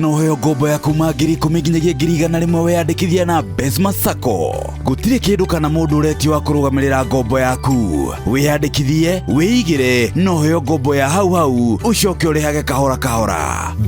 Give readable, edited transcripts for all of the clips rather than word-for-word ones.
no ũheo ngombo ya kuma 10,000 nginyagia 100,000 weyandĩkithia na Besma Sacco. Gũtirĩ kĩndũ kana mũndũ ũretio wa kũrũgamĩrĩra ngombo yaku. Wĩyandĩkithie, wĩigĩre na ũheo ngombo ya hau hau ũcoke ũrĩhage kahora kahora.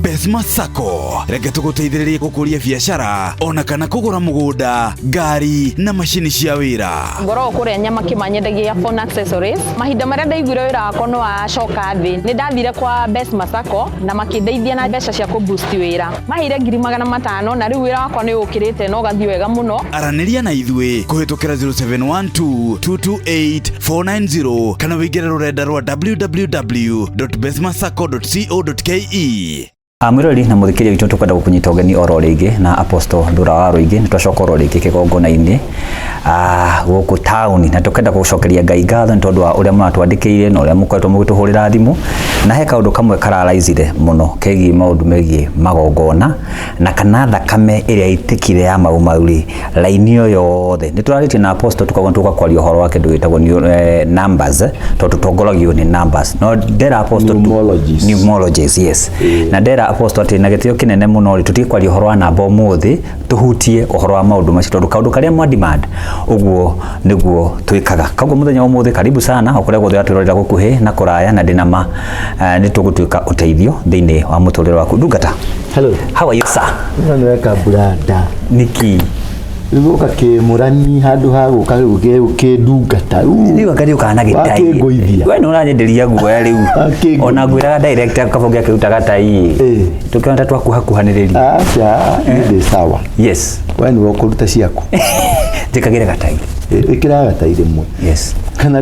Besma Sacco, reke tũgũteithĩrĩrie gũkũria biacara ona kana kũgũra mũgũnda, ngari na macini cia wĩra. Ngoragwo kũrĩa Nyamakima nyendagia phone accessories. Mahinda marĩa ndaiguire wĩra wakwa nĩ wacoka thĩ, nĩ ndathire kwa Besma Sacco na makĩndeithia na mbeca cia kũ boost wĩra. Maheire 500,000 na rĩu wĩra wakwa nĩ ũkĩrĩte na ũgathiĩ wega mũno. Aranĩria na ithuĩ kũhĩtũkĩra 0712 228 490 kana wĩingĩre rũrenda rwa www.besmasacco.co.ke. Mwĩroreri na mũthikĩrĩria witũ, tũkwenda gũkũnyita ũgeni oro rĩngĩ na Apostle Ndura wa Rũingĩ. Nĩ twacoka oro rĩngĩ kĩgongona-inĩ gũkũ taũni, na tũkenda gũcokeria Ngai ngatho nĩ tondũ wa ũrĩa mũratwandĩkĩire na ũrĩa mũkoretwo mũgĩtũhũrĩra thimũ. Na he kaũndũ kamwe kararaicire mũno kegiĩ maũndũ megiĩ magongona na kana thakame ĩrĩa ĩtĩkire ya Mau Mau rĩ, raini ĩyo yothe. Nĩ tũrarĩtie na Apostle tukauga tũka kwaria ũhoro wa kĩndũ gĩtagwo numbers, tondũ tũtongoragio nĩ numbers. No ndera Apostle Numerologies. Numerologies, yes. Na ndera Apostle atĩ na gĩtĩo kĩnene mũno rĩ, tũtige kwaria ũhoro wa namba ũmũthĩ, tũhutie ũhoro wa maũndũ macio, tondũ kaũndũ karĩa mwa demand ũguo nĩguo twĩkaga. Koguo mũthenya wa ũmũthĩ, karibu sana o kũrĩa guothe ũratwĩrorera gũkuhĩ na kũraya, na ndĩna ma nĩ tũgũtuĩka ũteithio thĩinĩ wa mũtũrĩre waku. Ndungata. Hello. How are you, sir? Ĩno nĩ weka branda. Nĩkĩ? Rĩu ũka kĩmũrani handũ ha gũka rĩu kĩndungata. Rĩu anga rĩu kana gĩtai. Wakĩngũithia. We nĩ ũranyenderia guoya rĩu. Wakĩngũithia. Ona ngwĩraga director kabonge akĩrutaga tai. Tũkĩona ta twakuhakuhanĩrĩria. Aca, niĩ ndĩ sawa. We nĩwe ũkũruta ciaku. Njĩkagĩre gatai. Ĩkĩraga gatai rĩmwe. Kana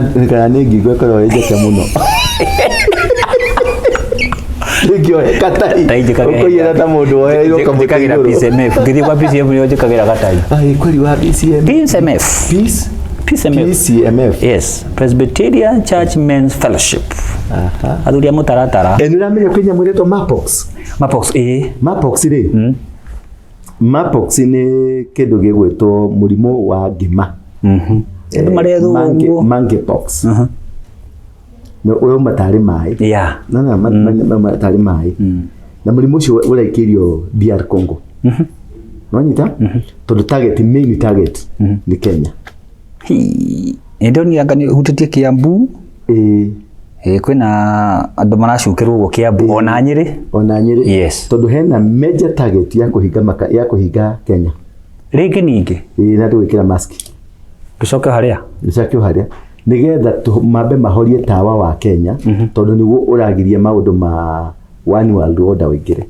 nĩ ngingo ĩkoragwo ĩ njeke mũno. Rĩngĩ katai. Tai njĩkagĩra. Ũkũiyĩra ta mũndũ woereirwo kamũtĩ Njĩkagĩra igũrũ. PCMF. Ngĩthiĩ kwa PCM nĩyo njĩkagĩra gatai. Ai, kweli wa PCM. PCMF. Peace. PCMF. PCMF. Yes. Presbyterian Church Men's Fellowship. Athuri a mũtaratara. Nĩ ũramenya kwĩ nyamũ ĩretwo Mapox? Mapox, ĩĩ. Mapox rĩ, Mapox nĩ kĩndũ gĩgwĩtwo mũrimũ wa ngima. Andũ marethwo ũguo. Monkeypox. Na ũrauma tarĩ maĩ. No, tarĩ maĩ. Na mũrimũ ũcio ũraikĩrio DR Congo. Nĩwanyita? Tondũ target, main target nĩ Kenya. Nĩ ndonire anga nĩ ũhutĩtie Kiambu. Ĩĩ. Ĩĩ, kwĩna andũ maracukĩrwo ũguo Kiambu ona Nyĩrĩ. Ona Nyĩrĩ. Yes. Tondũ hena major target ya kũhinga maka, ya kũhinga Kenya. Rĩngĩ ningĩ. Ĩĩ, na tũgwĩkĩra mask. Tũcoke harĩa? Tũcoke harĩa. Nĩgetha mambe mahorie tawa wa Kenya, tondũ nĩguo ũragiria maũndũ ma One World Order ũingĩre.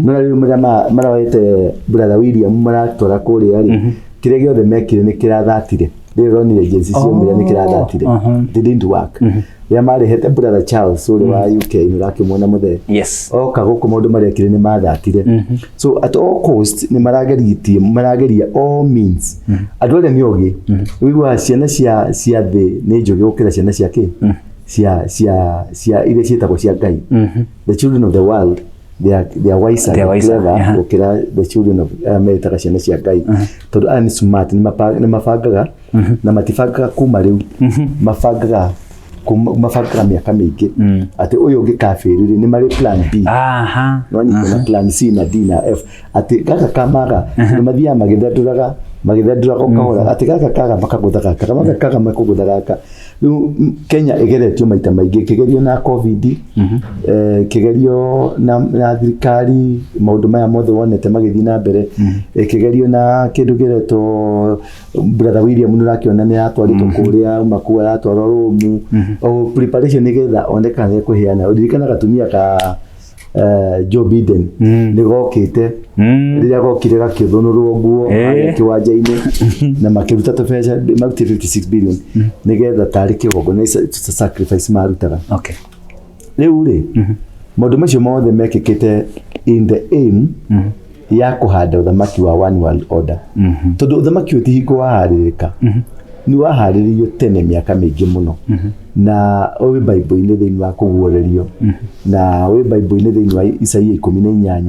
No rĩu marĩa maroete Brother William maratwara kũrĩa rĩ, kĩrĩa gĩothe mekire nĩ kĩrathatire. Rĩrĩ ũronire agency ciaumire nĩ kĩrathatire. They didn't work. Rĩrĩa marehete Brother Charles ũrĩa wa UK, nĩ ũrakĩmuona mũthee. Oka gũkũ maũndũ marekire nĩ mathatire. So at all cost nĩ maragerĩtie, marageria all means. Andũ arĩa nĩ ogĩ, ũiguaga ciana cia thĩ nĩ njũgĩ gũkĩra ciana cia kĩ? Cia iria ciĩtagwo cia Ngai. The children of the world, they are wiser, They are wiser, clever gũkĩra the children of metaga ciana cia Ngai. Tondũ aya nĩ smart, nĩ mabangaga, na matibangaga kuma rĩu, mabangaga kuma, mabangaga mĩaka mĩingĩ. Atĩ ũyũ ũngĩ kabĩrĩ rĩ, nĩ marĩ plan B. No nyingĩ na plan C na D na F. Atĩ gaka kamaga, tondũ mathiaga magĩthendũraga, magĩthendũraga ũkahora. Atĩ gaka kaga makagũtha gaka, gaka kaga makagũtha gaka. Rĩu Kenya ĩgeretio maita maingĩ, ĩkĩgerio na COVID, ĩkĩgerio na thirikari, maũndũ maya mothe wonete magĩthiĩ na mbere, ĩkĩgerio na kĩndũ kĩretwo Brother William, nĩ ũrakĩona nĩ aratwarĩtwo kũrĩa, auma kũu aratwarwo Rome, o preparation nĩgetha one kana nĩ ekũheana. Ũririkana gatumia ka Joe Biden nĩ gokĩte, rĩrĩa gokire gakĩthũnũrwo nguo harĩa kĩwanja-inĩ na makĩruta tũbeca, marutire 56 billion nĩgetha tarĩ kĩgongona, sacrifice marutaga. Rĩu rĩ, maũndũ macio mothe mekĩkĩte in the aim ya kũhanda ũthamaki wa One World Order. Tondũ ũthamaki ũyũ ti hingo waharĩrĩka, nĩ waharĩrĩirio tene mĩaka mĩingĩ mũno, na wĩ Bible-inĩ thĩinĩ wa kũguũrĩrio, na wĩ Bible-inĩ thĩinĩ wa Isaia 18,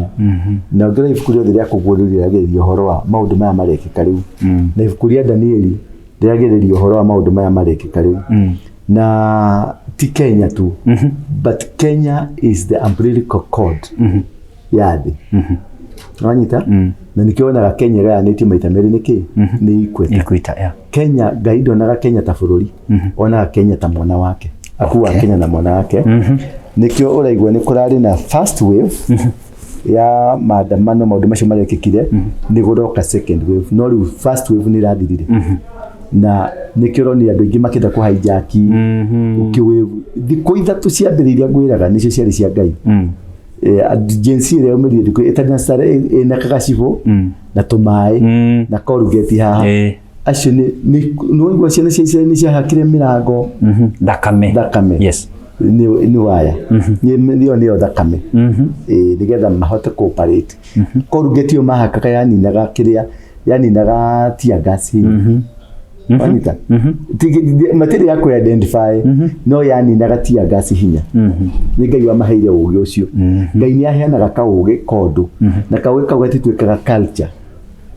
na ũngĩrora ibuku rĩothe rĩa kũguũrĩrio rĩagĩrĩria ũhoro wa maũndũ maya marekĩka rĩu, na ibuku rĩa Danieli rĩagĩrĩria ũhoro wa maũndũ maya marekĩka rĩu. Na ti Kenya tu, but Kenya is the umbilical cord ya thĩ. Wanyita? Na nĩkĩo wonaga Kenya ĩgayanĩtio maita merĩ nĩkĩ? Nĩ equator. Equator, yeah. Kenya, Ngai ndonaga Kenya ta bũrũri, onaga Kenya ta mwana wake, akuaga Kenya na mwana wake. Nĩkĩo ũraigua nĩ kũrarĩ na first wave ya maandamano, maũndũ macio marekĩkire, nĩ gũroka second wave, no rĩu first wave nĩ ĩrathirire, na nĩkĩo ũronire andũ aingĩ makĩenda kũ hijack ũkĩ wave. Thikũ 3 ciambĩrĩirie ngwĩraga nĩcio ciarĩ cia Ngai. Gen Z ĩrĩa yaumĩrire thikũ ĩtarĩ na stare, ĩna kagacibũ na tũmaĩ na corrugate haha, acio nĩ nĩwaigua ciana cia Isiraeli nĩ ciahakire mĩrango Thakame. Thakame. Nĩ waya. Ĩyo nĩyo thakame. Ĩĩ, nĩgetha mahote kũ operate corrugate ĩyo mahakaga yaninaga kĩrĩa yaninaga tear gas hinya. Wanyita? Matirĩ ya kũ identify, no yaninaga tear gas hinya. Nĩ Ngai wamaheire ũgĩ ũcio. Ngai nĩ aheanaga kaũgĩ kondũ na kaũgĩ kau gatituĩkaga culture,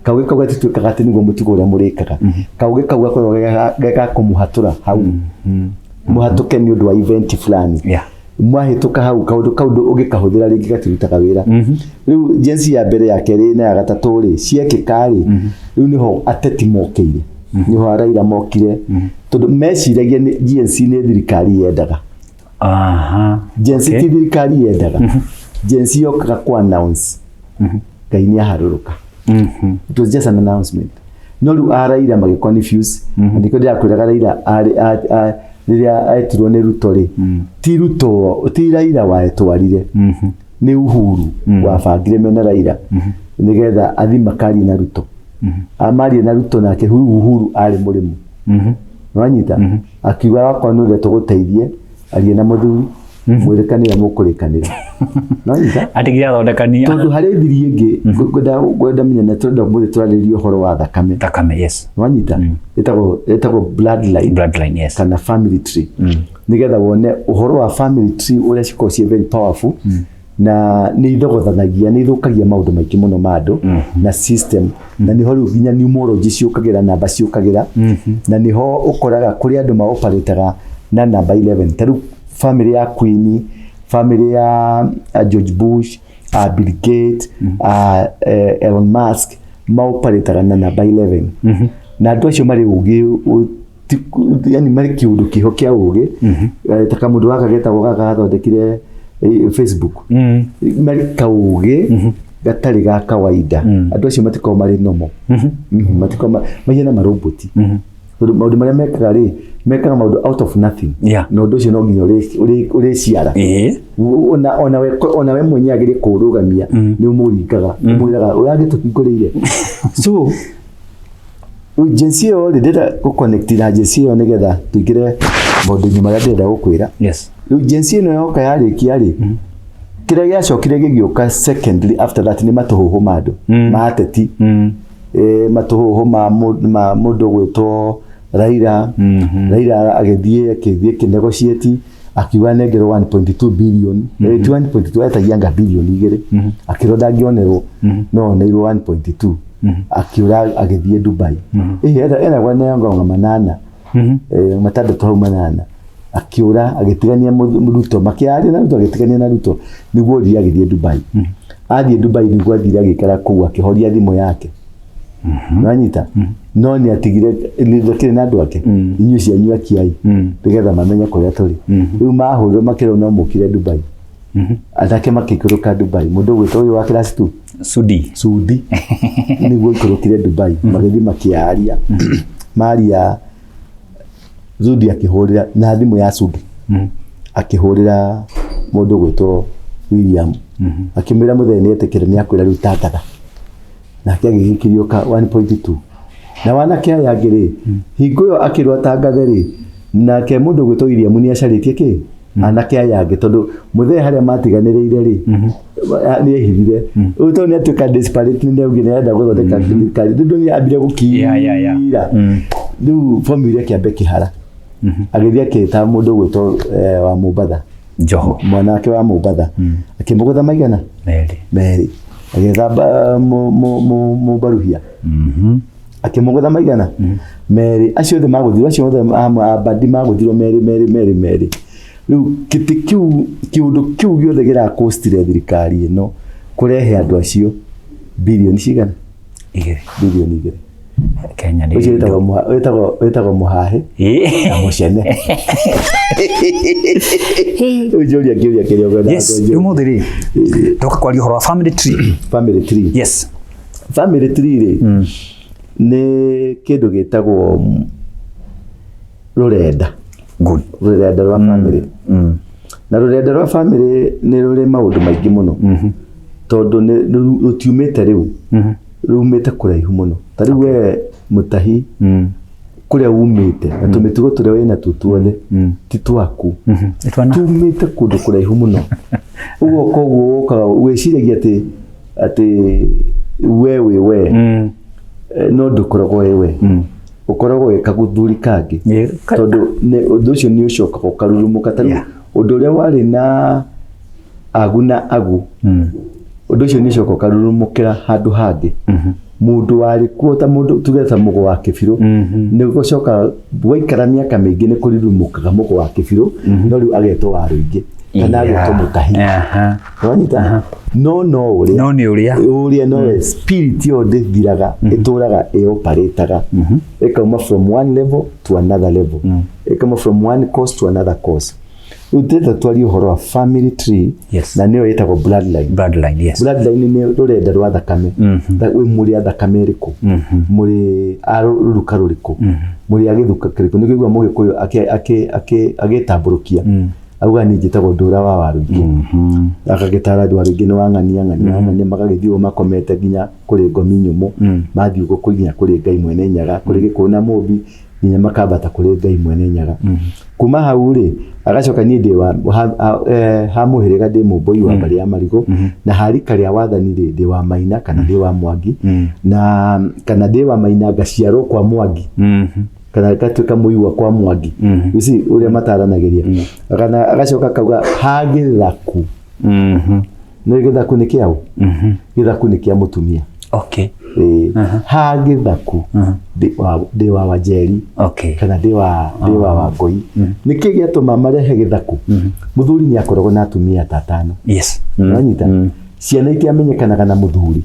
kaũgĩ kau gatituĩkaga atĩ nĩguo mũtugo ũrĩa mũrĩkaga. Kaũgĩ kau gakoragwo ge ga kũmũhatũra hau, mũhatũke nĩ ũndũ wa event fulani. Mwahĩtũka hau, kaũndũ kau ũngĩkahũthĩra rĩngĩ gatirutaga wĩra. Rĩu Gen Z ya mbere, ya kerĩ na ya gatatũ rĩ, ciekĩka rĩ, rĩu nĩho ateti mokĩire, nĩho Araira mokire, tondũ meciragia nĩ Gen Z nĩ thirikari yendaga. Gen Z ti thirikari yendaga. Gen Z yokaga ku announce Ngai nĩ aharũrũka. It was just an announcement. No rĩu Araira magĩ confuse, na nĩkĩo ndĩrakwĩraga Raila arĩ rĩrĩa etirwo nĩ Ruto rĩ, ti Ruto, ti Raila waetwarire, nĩ Uhuru wabangire mena Raila nĩgetha athi makarie na Ruto, amarie na Ruto, nake huyu Uhuru arĩ mũrĩmu. Wanyita? Akiuga wakwa nĩ ũrĩa tũgũteithie, arie na mũthuri, mwĩrĩkanĩre mũkũrĩkanĩra. Wanyita? Atigire athondekania. Tondũ harĩ thiri ĩngĩ ngwenda menya, na tũrenda mũthĩ twarĩrĩrie ũhoro wa thakame. Thakame, yes. Wanyita? Ĩtagwo bloodline. Bloodline, yes. Kana family tree, nĩgetha wone ũhoro wa family tree ũrĩa cikoragwo ciĩ very powerful, na nĩ ithogothanagia, nĩ ithũkagia maũndũ maingĩ mũno ma andũ na system, na nĩho rĩu nginya numerology ciũkagĩra, namba ciũkagĩra, na nĩho ũkoraga kũrĩ andũ maoperataga na namba 11, ta rĩu family ya Queen, family ya George Bush, Bill Gates, Elon Musk, maoperataga na namba 11, na andũ acio marĩ ũgĩ yani marĩ kĩũndũ kĩho kĩa ũgĩ. Ta kamũndũ gaka getagwo gaka gathondekire Facebook, marĩ kaũgĩ gatarĩ ga kawaida. Andũ acio matikoragwo marĩ normal. Matikoragwo mahiana maroboti, tondũ maũndũ marĩa mekaga rĩ, mekaga maũndũ out of nothing. Na ũndũ ũcio no nginya ũrĩciara. Ona we mwenyewe agerie kũũrũgamia, nĩ ũmũringaga, ũmwĩraga ũragĩtũhingũrĩire. So rĩu Gen Z ĩyo rĩ, ndĩrenda gũconnect na Gen Z ĩyo nĩgetha tũingĩre maũndũ-inĩ marĩa ndĩrenda gũkwĩra. Rĩu Gen Z ĩno yoka yarĩkia rĩ, kĩrĩa gĩacokire gĩgĩũka secondly after that nĩ matũhũhũ ma andũ ma ateti. Matũhũhũ ma mũndũ gwĩtwo Raila. Raila agĩthiĩ akĩthiĩ kĩnegotiate, akiuga nengerwo 1.2 billion. Ti 1.2, etagia anga bilioni 2, akĩrwo ndangĩonerwo, no oneirwo 1.2. Akiura agĩthiĩ Dubai. Ĩhĩ ena nengonga manana, matandatũ hau manana, akiura agĩtigania Ruto, makĩaria na Ruto, agĩtigania na Ruto nĩguo orire agĩthiĩ Dubai. Athiĩ Dubai nĩguo athire agĩikara kũu akĩhoria thimũ yake. Nĩwanyita? No nĩ atigire ndakĩrĩ na andũ ake, inyuĩ cianyu akiai nĩgetha mamenye kũrĩa tũrĩ. Rĩu mahũrirwo makĩrwo no mũkire Dubai, anake makĩikũrũka Dubai. Mũndũ ũgwĩtwo ũyũ wa class 2. Sudi. Sudi nĩguo ikũrũkire Dubai, magĩthiĩ makĩaria maria. Sudi akĩhũrĩra na thimũ ya Sudi, akĩhũrĩra mũndũ ũgwĩtwo William, akĩmwĩra mũthee nĩ etĩkĩre, nĩ akwĩra rĩu tangatha. Nake agĩgĩkirio ka 1.2 na wanake aya angĩ rĩ, hingo ĩyo akĩrwo atangathe rĩ, nake mũndũ ũgwĩtwo William nĩ acarĩtie kĩ anake aya angĩ, tondũ mũthee harĩa matiganĩrĩire rĩ, nĩ ehithire. Rĩu tondũ nĩ atuĩka desperate, nĩ augire nĩ arenda gũthondeka thirikari, rĩu nĩ ambire gũkira. Rĩu formula ĩkĩambe kĩhara, agĩthiĩ akĩta mũndũ ũgwĩtwo wa Mombatha. Joho. Mwanake wa Mombatha, akĩmũgũtha maigana merĩ. Merĩ. Agĩetha mũbaruhia, akĩmũgũtha maigana merĩ. Acio othe magũthirwo, acio othe abadi magũthirwo merĩ merĩ merĩ merĩ. Rĩu kĩtĩ kĩu, kĩũndũ kĩu gĩothe kĩrakostire thirikari ĩno kũrehe andũ acio. Bilioni cigana? Igĩrĩ. Bilioni 2. Kenya nĩ Ũcio wĩtagwo mũhahĩ Ĩĩ. na mũcene. Rĩu njũria kĩũria kĩrĩa ũkwenda Yes, kũnjũria. ũmũthĩ rĩ tũka kwaria ũhoro wa family tree. Family tree. Yes. Family tree rĩ, nĩ kĩndũ gĩtagwo rũrenda. Good. Rũrenda rwa family. Na rũrenda rwa family nĩ rũrĩ maũndũ maingĩ mũno, tondũ rũtiumĩte rĩu, rumĩte kũraihu mũno. Ta rĩu we mũtahi, kũrĩa umĩte na tũmĩtugo tũrĩa wĩna tuo tuothe ti twaku, Nĩ tumĩte kũndũ kũraihu mũno. Ũguo koguo ũkaga wĩciragia atĩ we wĩ we, no ndũkoragwo wĩ we, ũkoragwo wĩ kaguthuri kangĩ, tondũ ũndũ ũcio nĩ ũcokaga ũkarurumũka. Ta rĩu ũndũ ũrĩa warĩ na agu na agu, ũndũ ũcio nĩ ũcoka ũkarurumũkĩra handũ hangĩ. Mũndũ warĩ kuo, ta mũndũ tuge ta mũgo wa kĩbirũ, nĩ gũcoka gwaikara mĩaka mĩingĩ nĩ kũrirumũkaga mũgo wa kĩbirũ, no rĩu agetwo wa rũingĩ kana agetwo mũtahi. Wanyita? No no ũrĩa No nĩ ũrĩa. Ũrĩa no spirit ĩyo ndĩthiraga, ĩtũraga ĩoparĩtaga, ĩkauma from one level to another level, ĩkauma from one course to another course. Rĩu ndĩrenda twarie ũhoro wa family tree. Yes. Na nĩyo ĩtagwo bloodline. Bloodline, yes. Bloodline nĩ rũrenda rwa thakame. Wĩ mũrĩ a thakame ĩrĩkũ, mũrĩ a rũruka rũrĩkũ, mũrĩ a gĩthuka kĩrĩkũ. Nĩ kũigua mũgĩkũyũ agĩtambũrũkia auga, "Niĩ njĩtagwo Ndũra wa Warũingĩ," agagĩtara andũ arũingĩ nĩ wang'ania ng'ania ng'ania, magagĩthiĩ ũguo makomete nginya kũrĩ ngomi nyũmũ, mathiĩ ũguo kũrĩ nginya kũrĩ Ngai mwene Nyaga, kũrĩ Gĩkũyũ na Mũmbi, nginya makambata kũrĩ Ngai mwene Nyaga. Kuma hau rĩ, agacoka, "Niĩ ndĩ wa ha mũhĩrĩga, ndĩ Mũmbũi wa mbarĩ ya Marigũ, na harika rĩa wathani rĩ, ndĩ wa Maina kana ndĩ wa Mwangi, na kana ndĩ wa Maina ngaciarwo kwa Mwangi, kana ngatuĩka mũigua kwa Mwangi." You see ũrĩa mataranagĩria. Kana agacoka akauga ha gĩthaku. Nĩ gĩthaku nĩ kĩaũ? Gĩthaku nĩ kĩa mũtumia. Ĩĩ. Ha gĩthaku ndĩ wa Wanjeri kana ndĩ wa Wangũi. Nĩkĩ gĩatũma marehe gĩthaku? Mũthuri nĩ akoragwo na atumia ta atano. Wanyita? Ciana itiamenyekanaga na mũthuri,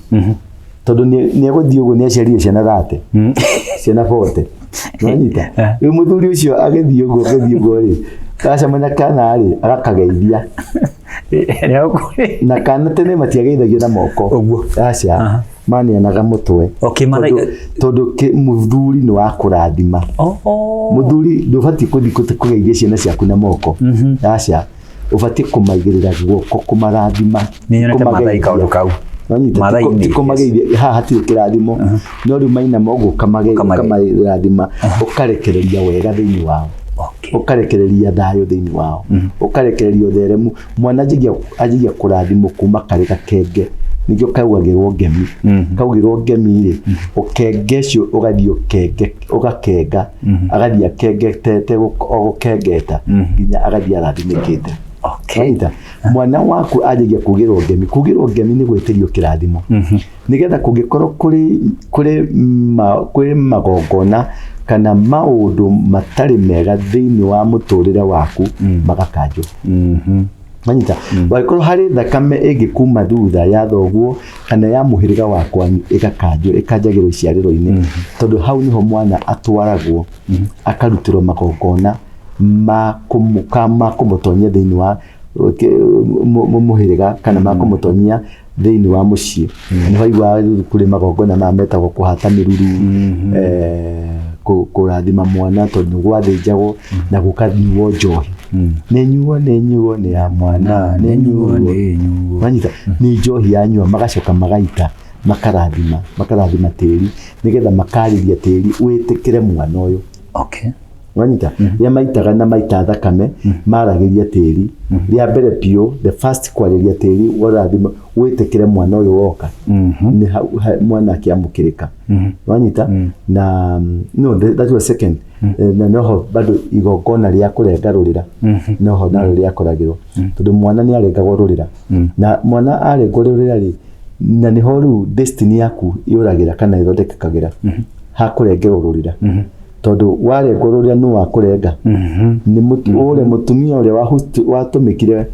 tondũ nĩ egũthiĩ ũguo nĩ aciarire ciana 30, ciana 40. Wanyita? Rĩu mũthuri ũcio agĩthiĩ ũguo rĩ, acemania kana rĩ, agakageithia. Na kana tene matiageithagio na moko. Ũguo. Aca, maneanaga mũtwe. Tondũ mũthuri nĩ wa kũrathima. Mũthuri ndũbatiĩ kũthiĩ kũgeithia ciana ciaku na moko, aca, ũbatiĩ kũmaigĩrĩra guoko, kũmarathima. Nĩ nyonete Maathai kaũndũ kau. Wanyita? Maathai-inĩ, Ti kũmageithia haha hatirĩ kĩrathimo, no rĩu mainama ũguo ũkamarathima, ũkarekereria wega thĩinĩ wao, ũkarekereria thayũ thĩinĩ wao, ũkarekereria ũtheremu. Mwana anjagia kũrathimwo kuma karĩ gakenge, nĩkĩo kaugagĩrwo ngemi. Kaugĩrwo ngemi rĩ, ũkenge ũcio ũgathiĩ ũkenge, ũgakenga, agathiĩ akengetete o gũkengeta nginya agathiĩ arathimĩkĩte. Wanyita? Mwana waku anjagia kugĩrwo ngemi. Kugĩrwo ngemi nĩ gwĩtĩrio kĩrathimo, nĩgetha kũngĩkorwo kũrĩ magongona kana maũndũ matarĩ mega thĩinĩ wa mũtũrĩre waku, magakanjwo. Wanyita? Wangĩkorwo harĩ thakame ĩngĩ kuma thutha ya thoguo kana ya mũhĩrĩga wa kwanyu, ĩgakanjwo, ĩkanjagĩrwo iciarĩro-inĩ, tondũ hau nĩho mwana atwaragwo akarutĩrwo magongona ma kũmũtonyia thĩinĩ wa mũhĩrĩga kana ma kũmũtonyia thĩinĩ wa mũciĩ. Nĩho aiguaga kũrĩ magongona maya metagwo kũhata mĩruru, kũrathima mwana, tondũ nĩ gwathĩnjagwo na gũkanyuo njohi. Nĩ nyuo, nĩ nyuo, nĩ ya mwana, nĩ nyuo. Wanyita? Nĩ njohi yanyua, magacoka magaita, makarathima tĩri, nĩgetha makarĩria tĩri wĩtĩkĩre mwana ũyũ. Wanyita? Rĩrĩa maitaga na maita thakame, maragĩria tĩri rĩa mbere biũ, the first kwarĩria tĩri warathima wĩtĩkĩre mwana ũyũ woka, nĩ mwana akĩamũkĩrĩka. Wanyita? Na no that was second. Na noho bado igongona rĩa kũrenga rũrĩra noho narĩo rĩakoragĩrwo, tondũ mwana nĩ arengagwo rũrĩra, na mwana arengwo rũrĩra rĩ, na nĩho rĩu destiny yaku yũragĩra kana ĩthondekekagĩra hakũrengerwo rũrĩra, tondũ warengwo rũrĩra nũ wakũrenga? Nĩ ũrĩa mũtumia ũrĩa watũmĩkire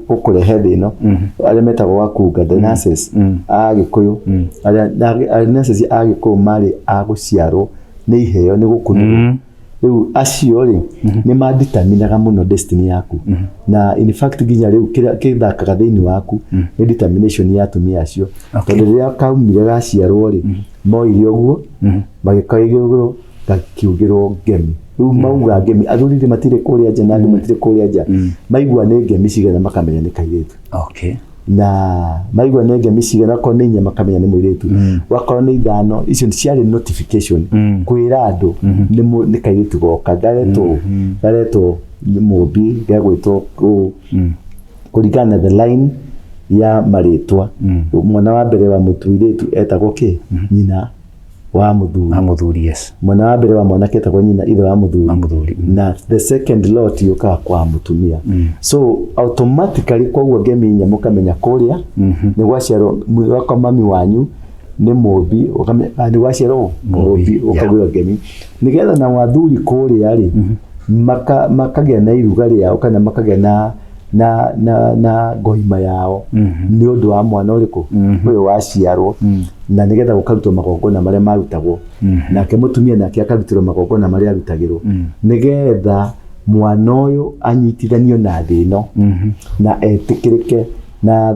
gũkũrehe thĩ ĩno, arĩa metagwo akunga, the nurses a Gĩkũyũ, arĩa nurses a Gĩkũyũ marĩ a gũciarwo nĩ iheo nĩ gũkunũrwo. Rĩu acio rĩ, nĩ maditaminaga mũno destiny yaku, na in fact nginya rĩu kĩrĩa kĩthakaga thĩinĩ waku nĩ determination ya atumia acio. Tondũ rĩrĩa kaumire gaciarwo rĩ, moire ũguo magĩkaigĩrwo gakiugĩrwo ngemi. Rĩu mauga ngemi, athuri rĩ matirĩ kũrĩa nja na andũ matirĩ kũrĩa nja, maigua nĩ ngemi cigana makamenya nĩ kairĩtu. Na maigua nĩ ngemi cigana, akorwo nĩ inya makamenya nĩ mũirĩtu, wakorwo nĩ ithano, icio ciarĩ notification kwĩra andũ nĩ kairĩtu goka, garetwo nĩ mũmbi, gegwĩtwo ũũ kũringana na the line ya marĩtwa. Mwana wa mbere wa mũtuirĩtu etagwo kĩ? Nyina wa mũthuri. Wa mũthuri, yes. Mwana wa mbere wa mwanake etagwo nyina ithe wa mũthuri. Wa mũthuri. Na the second lot yũkaga kwa mũtumia. So automatically koguo ngemi inya mũkamenya kũrĩa nĩ gwaciarwo, wakwa mami wanyu nĩ mũmbi, ũkamenya nĩ gwaciarwo mũmbi, ũkaugĩrwo ngemi nĩgetha na wathuri kũrĩa rĩ makagĩa na iruga rĩao kana makagĩa na ngoima yao nĩ ũndũ wa mwana ũrĩkũ ũyũ waciarwo, na nĩgetha gũkarutwo magongona marĩa marutagwo, nake mũtumia nake akarutĩrwo magongona marĩa arutagĩrwo, nĩgetha mwana ũyũ anyitithanio na thĩ ĩno na etĩkĩrĩke na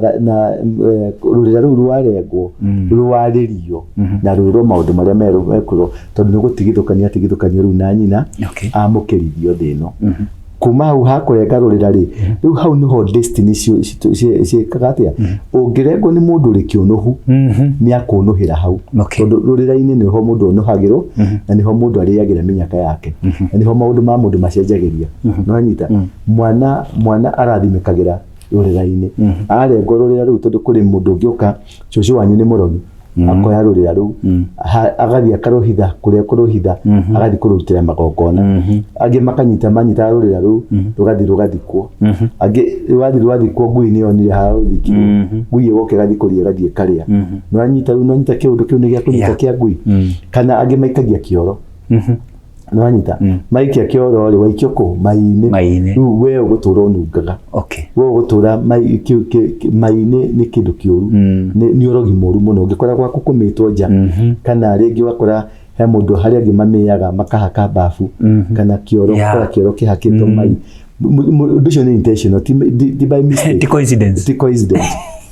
rũrĩra rũu rwarengwo rwarĩrio na rwĩrwo maũndũ marĩa mekwĩrwo, tondũ nĩ gũtigithũkania atigithũkanio rĩu na nyina. Amũkĩrithio thĩ ĩno kuma hau hakũrenga rũrĩra rĩ, rĩu hau nĩho destiny ciĩkaga atĩa. Ũngĩrengwo nĩ mũndũ ũrĩ kĩũnũhu, nĩ akũnũhĩra hau. Tondũ rũrĩra-inĩ nĩho mũndũ ũnũhagĩrwo, na nĩho mũndũ arĩagĩra mĩnyaka yake, na nĩho maũndũ ma mũndũ macenjagĩria. Nĩwanyita? Mwana arathimĩkagĩra rũrĩra-inĩ. Arengwo rũrĩra rũu, tondũ kũrĩ mũndũ ũngĩũka, cũcũ wanyu nĩ mũrogi, akoya rũrĩra rũu, agathiĩ akarũhitha kũrĩa kũrũhitha, agathiĩ kũrũrutĩra magongona. Angĩ makanyita, manyitaga rũrĩra rũu rũgathiĩ rũgathikwo. Angĩ rwathiĩ rwathikwo, ngui nĩ yonire harĩa rũthikirwo, ngui ĩgoka ĩgathiĩ kũrĩa, ĩgathiĩ ĩkarĩa. Nĩwanyita rĩu? Nĩwanyita kĩũndũ kĩu nĩ gĩa kũnyita kĩa ngui? Kana angĩ maikagia kĩoro. Nĩwanyita? Maikia kĩoro rĩ, waikio kũ? Mai-inĩ. Mai-inĩ. Rĩu we ũgũtũra ũnungaga. We ũgũtũra mai-inĩ nĩ kĩndũ kĩũru, nĩ ũrogi mũru mũno ũngĩkora gwaku kũmĩtwo nja, kana rĩngĩ ũgakora he mũndũ harĩa angĩ mamĩaga makahaka bafu kana kĩoro. Ũgakora kĩoro kĩhakĩtwo mai. Ũndũ ũcio nĩ intentional, ti by mistake. Ti coincidence. Ti coincidence,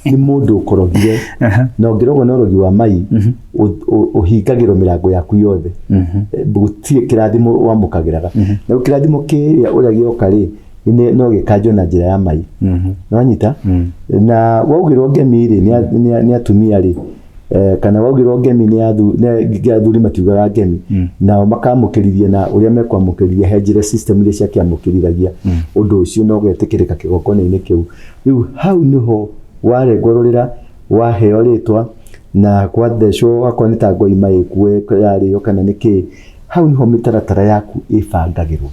nĩ mũndũ ũkorogire. Na ũngĩrogwo na ũrogi wa mai, ũhingagĩrwo mĩrango yaku yothe. Gũtirĩ kĩrathimo wamũkagĩraga, na kĩrathimo kĩrĩa ũrĩa gĩoka rĩ, no gĩkanjwo na njĩra ya mai. Nĩwanyita? Na waugĩrwo ngemi rĩ, nĩ atumia rĩ, kana waugĩrwo ngemi nĩ athuri, matiugaga ngemi, nao makamũkĩrithia na ũrĩa mekwamũkĩrithia, he njĩra system iria ciakĩamũkĩrithagia ũndũ ũcio na ũgetĩkĩrĩka kĩgongona-inĩ kĩu. Rĩu hau nĩho warengwo rũrĩra, waheo rĩtwa na gwathecwo, akorwo nĩ ta ngoima ĩkue yarĩo kana nĩ kĩĩ, hau nĩho mĩtaratara yaku ĩbangagĩrwo.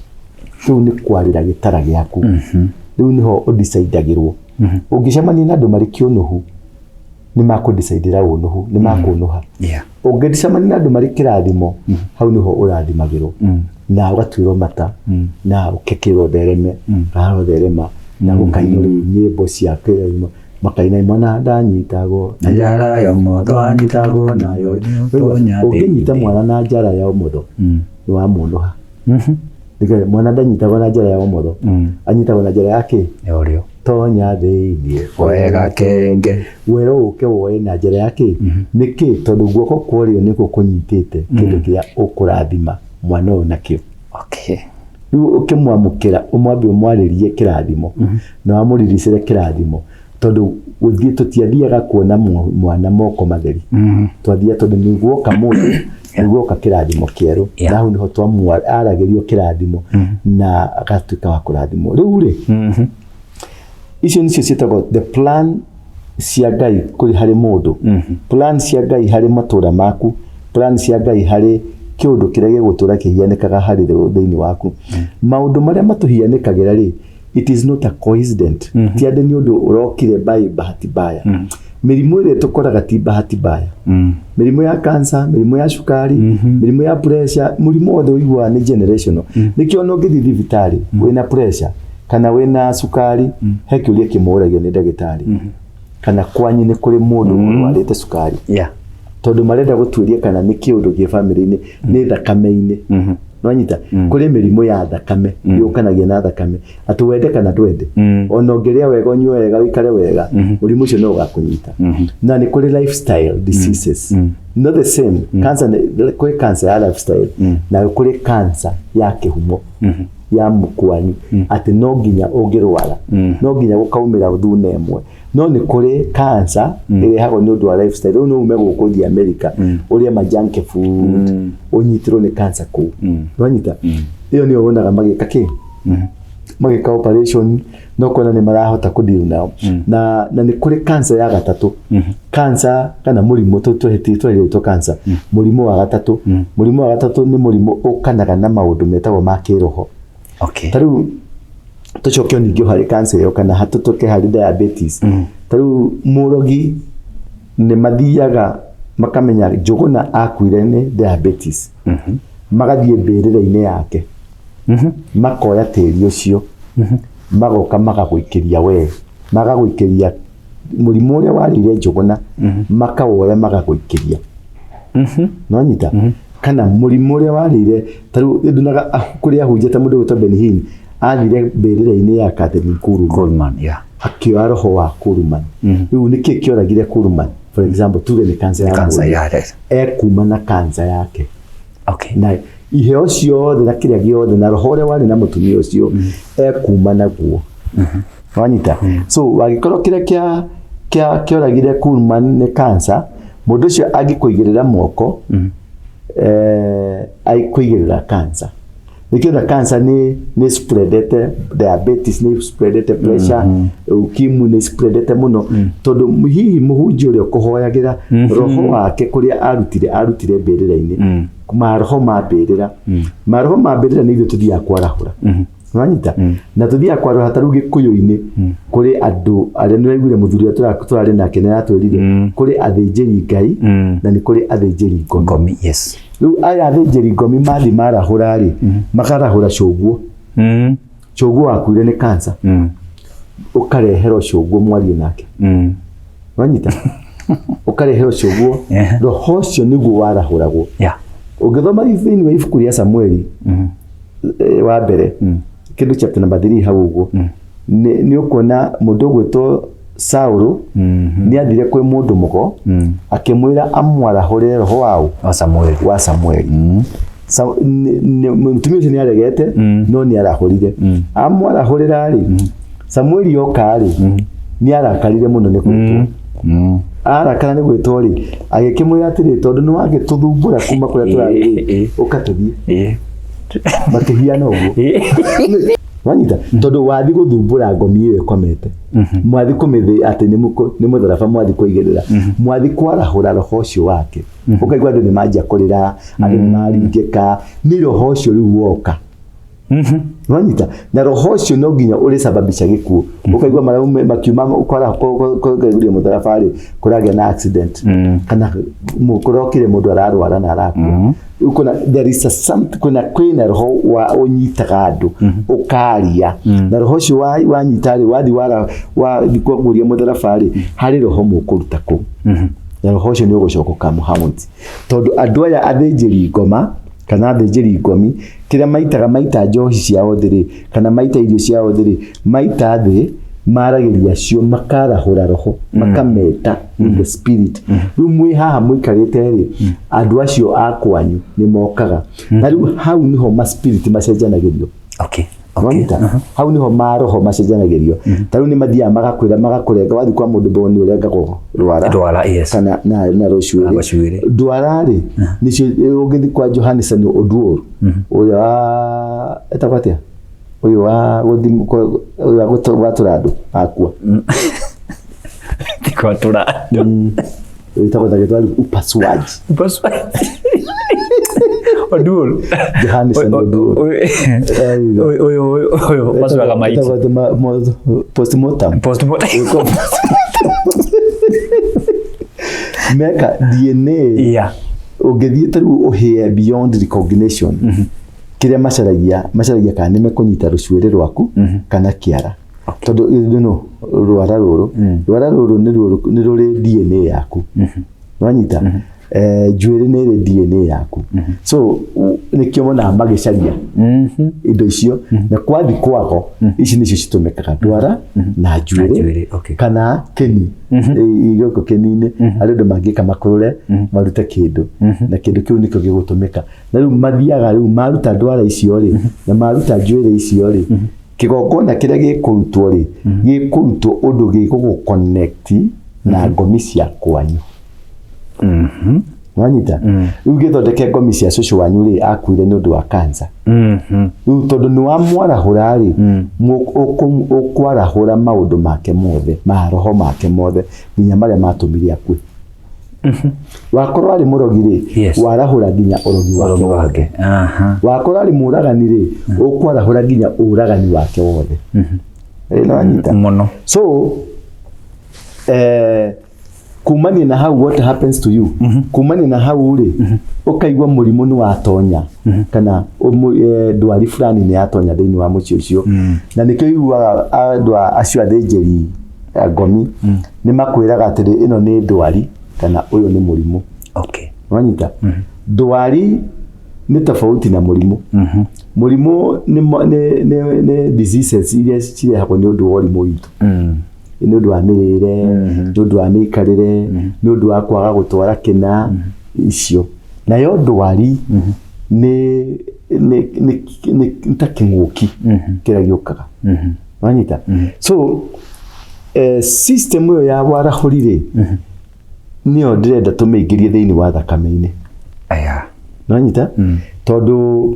Rĩu nĩ kwarĩra gĩtara gĩaku, rĩu nĩho ũdicaidagĩrwo. Ũngĩcemania na andũ marĩ kĩũnũhu, nĩ makũdicaidĩra ũnũhu, nĩ makũnũha. Ũngĩcemania na andũ marĩ kĩrathimo, hau nĩho ũrathimagĩrwo na ũgatuĩrwo mata na ũkekĩrwo thereme, kaharo therema, na gũkainwo rĩu nyĩmbo cia kĩrathimo, makaina mwana ndanyitagwo na njara ya ũmotho, anyitagwo nayo tonya. Ũngĩnyita mwana na njara ya ũmotho, nĩ wamũnũha. Nĩkĩo mwana ndanyitagwo na njara ya ũmotho, anyitagwo na njara ya kĩ? Ya ũrĩo. Tonya thĩinĩ wega kenge. Wero ũke woe na njĩra ya kĩ? Nĩkĩ? Tondũ guoko kwa ũrĩo nĩkuo kũnyitĩte kĩndũ kĩrĩa ũkũrathima mwana ũyũ nakĩo. Rĩu ũkĩmwamũkĩra, ũmwambe ũmwarĩrie kĩrathimo na wamũriricĩre kĩrathimo, tondũ gũthiĩ tũtiathiaga kuona mwana moko matheri. Twathiaga tondũ nĩ guoka mũndũ, nĩ guoka kĩrathimo kĩerũ. Na hau nĩho aragĩrio kĩrathimo na agatuĩka wa kũrathimwo. Rĩu rĩ, icio nĩcio ciĩtagwo the plan cia Ngai kũrĩ harĩ mũndũ, plan cia Ngai harĩ matũra maku, plan cia Ngai harĩ kĩũndũ kĩrĩa gĩgũtũra kĩhianĩkaga harĩ thĩinĩ waku. Maũndũ marĩa matũhianĩkagĩra rĩ, it is not a coincidence. Ti atĩ nĩ ũndũ ũrokire by bahati mbaya. Mĩrimũ ĩrĩa tũkoraga ti bahati mbaya. Mĩrimũ ya cancer, mĩrimũ ya cukari, mĩrimũ ya pressure, mũrimũ wothe ũiguaga nĩ generational. Nĩkĩo ona ũngĩthiĩ thibitarĩ wĩna pressure, Kana wĩna cukari, he kĩũria kĩmwe ũragio nĩ ndagĩtarĩ, kana kwanyu nĩ kũrĩ mũndũ ũrwarĩte cukari, tondũ marenda gũtuĩria kana nĩ kĩũndũ kĩ bamĩrĩ-inĩ, nĩ thakame-inĩ. Nwanyita, kũrĩ mĩrimũ ya thakame yũkanagia na thakame, atĩ wende kana ndwende, ona ũngĩrĩa wega, ũnyue wega, ũikare wega, mũrimũ ũcio no ũgakũnyita. Na nĩ kũrĩ lifestyle diseases, not the same cancer. Kũrĩ cancer ya lifestyle na kũrĩ cancer ya kĩhumo ya mũkwanyu, atĩ no nginya ũngĩrwara no nginya gũkaumĩra thuna ĩmwe. No nĩ kũrĩ cancer ĩrehagwo nĩ ũndũ wa lifestyle. Rĩu no ume gũkũ ũthiĩ America, ũrĩe ma junk food, ũnyitĩrwo nĩ cancer kũu. Nwanyita, ĩyo nĩyo wonaga magĩka kĩ, magĩka operation, no kuona nĩ marahota kũdeal nao. Na nĩ kũrĩ cancer ya gatatũ, cancer kana mũrimũ tũhetwo cancer, mũrimũ wa gatatũ. Mũrimũ wa gatatũ nĩ mũrimũ ũkanaga na maũndũ metagwo ma kĩroho. Ta rĩu tũcoke o ningĩ harĩ cancer ĩyo, kana tũcoke harĩ diabetes. Ta rĩu mũrogi nĩ mathiaga makamenya Njũgũna akuire nĩ diabetes, magathiĩ mbĩrĩra-inĩ yake, makoya tĩri ũcio, magoka magagũikĩria we, magagũikĩria mũrimũ ũrĩa warĩire Njũgũna, makawoya magagũikĩria. Nonyita, kana mũrimũ ũrĩa warĩire, ta rĩu ndunaga kũrĩ ahunjia ta mũndũ ũgwĩtwo Benny Hinn, athire mbĩrĩra-inĩ ya Catherine Kuhlman, Kuhlman, yeah. Akĩoya roho wa Kuhlman. Rĩu nĩkĩ kĩoragire Kuhlman? For example, tuge nĩ cancer ya Cancer, mwĩrĩ. Ekuma na cancer yake na iheo ciothe na kĩrĩa gĩothe na roho ũrĩa warĩ na mũtumia ũcio ekuma naguo. Wanyita? So wangĩkorwo kĩrĩa kĩa kĩoragire Kuhlman nĩ cancer, mũndũ ũcio angĩkũigĩrĩra moko, aikũigĩrĩra cancer. Nĩkĩo na cancer nĩ spreadete, diabetes nĩ spreadete, pressure, ukimwi nĩ spreadete mũno, tondũ hihi mũhunjia ũrĩa ũkũhoyagĩra, roho wake kũrĩa arutire mbĩrĩra-inĩ, maroho ma mbĩrĩra. Maroho ma mbĩrĩra nĩ ithuĩ tũthiaga kwarahũra. Wanyita? Na tũthiaga kwarahũra ta rĩu Gĩkũyũ-inĩ kũrĩ andũ arĩa nĩ waiguire mũthuri ũrĩa tũrarĩ nake nĩ aratwĩrire kũrĩ athĩnjĩri Ngai na nĩ kũrĩ athĩnjĩri ngomi. Ngomi, yes. Rĩu aya athĩnjĩri ngomi mathiĩ marahũra rĩ, makarahũra cũguo. Cũguo wakuire nĩ cancer, ũkareherwo cũguo mwarie nake. Wanyita? Ũkareherwo cũguo. Roho ũcio nĩguo warahũragwo. Ũngĩthoma thĩinĩ wa ibuku rĩa Samueli wa mbere, kĩndũ chapter number 3 hau ũguo, nĩ ũkuona mũndũ ũgwĩtwo Saũlũ nĩ athire kwĩ mũndũ mũgo, akĩmwĩra amwarahũrĩre roho waũ? Wa Samuel. Wa Samueli. Mũtumia ũcio nĩ aregete, no nĩ arahũrire. Amwarahũrĩra rĩ, Samueli oka rĩ, nĩ arakarire mũno nĩ gwĩtwo. Arakara nĩ gwĩtwo rĩ, agĩkĩmwĩra atĩrĩ, tondũ nĩ wagĩtũthumbũra kuma kũrĩa tũrarĩ rĩ, ũka tũthiĩ. Makĩhiana ũguo. Wanyita? Tondũ wathi gũthumbũra ngomi ĩyo ĩkomete, mwathi kũmĩthĩ atĩ nĩ mũtharaba, mwathi kũigĩrĩra, mwathi kwarahũra roho ũcio wake, ũkaigua andũ nĩ manjia kũrĩra, andũ nĩ maringĩka nĩ roho ũcio rĩu woka. Wanyita? Na roho ũcio no nginya ũrĩsababisha gĩkuũ. Ũkaigua maraume makiuma kũgeria mũtharaba rĩ, kũragĩa na accident, kana kũrokire mũndũ ararwara na arakua. Rĩu kuna there is a something, kuna kwĩna roho wa ũnyitaga andũ ũkaria, na roho ũcio wanyita rĩ, wathi wara wathi kũguria mũtharaba rĩ, harĩ roho mũkũruta kũu, na roho ũcio nĩ ũgũcoka ũkamũhaunt, tondũ andũ aya athĩnjĩri ngoma kana athĩnjĩri ngomi, kĩrĩa maitaga, maita njohi ciao thĩ rĩ, kana maita irio ciao thĩ rĩ, maita thĩ, maragĩria acio makarahũra roho, makameta in the spirit. Rĩu mwĩ haha mũikarĩte rĩ, andũ acio a kwanyu nĩ mokaga, na rĩu hau nĩho ma spirit macenjanagĩrio. Wanyita? Hau niho maroho macenjanagĩrio. Ta rĩu nĩ mathiaga magakwĩra, magakũrenga. Wathiĩ kwa mũndũ mbũgũ nĩ ũrengagwo rwara. Ndwara, yes. Kana na rũcuĩrĩ. Na rũcuĩrĩ. Ndwara rĩ, nĩcio ũngĩthiĩ kwa Johannes Oduor, ũrĩa wa etagwo atĩa, ũyũ wa gũthim ũyũ wa gwatũra andũ akua. Ti gwatũra andũ. Wĩtagwo ndagĩtarĩ upasuaji. Oduor. Johannes Oduor. Ũyũ pasuaga maiti. Etagwo atĩ postmortem. Postmortem. Meka DNA. Ũngĩthiĩ ta rĩu ũhĩe beyond recognition. Kĩrĩa macaragia, macaragia kana nĩ mekũnyita rũcuĩrĩ rwaku kana kĩara. Tondũ no rwara rũrũ, rwara rũrũ nĩ rũrĩ DNA yaku. Nĩwanyita? Njuĩrĩ nĩ ĩrĩ DNA yaku. So nĩkĩo monaga magĩcaria indo icio, na kwathi kwago ici nĩcio citũmĩkaga, ndwara na njuĩrĩ njuĩrĩ, okay. kana kĩni. Gũkũ kĩni-inĩ harĩ ũndũ mangĩka makũrũre marute kĩndũ, na kĩndũ kĩu nĩkĩo gĩgũtũmĩka. Na rĩu mathiaga rĩu maruta ndwara icio rĩ, na maruta njuĩrĩ icio rĩ, kĩgongona kĩrĩa gĩkũrutwo rĩ, gĩkũrutwo ũndũ gĩgũgũ-connect na ngomi cia kwanyu. Wanyita? Rĩu gĩthondeke ngomi cia cũcũ wanyu rĩ, akuire nĩ ũndũ wa cancer. Rĩu tondũ nĩ wamwarahũra rĩ, ũkwarahũra maũndũ make mothe, maroho make mothe, nginya marĩa matũmire akue. Wakorwo arĩ mũrogi rĩ, warahũra nginya ũrogi wake wothe. Wakorwo arĩ mũragani rĩ, ũkwarahũra nginya ũragani wake wothe. Nĩwanyita? Mũno. So kumania na hau, what happens to you, kumania na hau rĩ, ũkaigua mũrimũ nĩ watonya, kana ndwari fulani nĩ yatonya thĩinĩ wa mũciĩ ũcio. Na nĩkĩo iguaga andũ acio athĩnjĩri ngomi nĩ makwĩraga atĩrĩ, ĩno nĩ ndwari kana ũyũ nĩ mũrimũ. Wanyita? Ndwari nĩ tofauti na mũrimũ. Mũrimũ nĩ diseases iria cirehagwo nĩ ũndũ wa ũrimũ witũ, nĩ ũndũ wa mĩrĩre, nĩ ũndũ wa mĩikarĩre, nĩ ũndũ wa kwaga gũtwara kĩna icio. Nayo ndwari nĩ ta kĩng'ũki kĩrĩa gĩũkaga. Wanyita? So system ĩyo ya warahũri rĩ, nĩyo ndĩrenda tũmĩingĩrie thĩinĩ wa thakame-inĩ. Aya. Nĩwanyita? Tondũ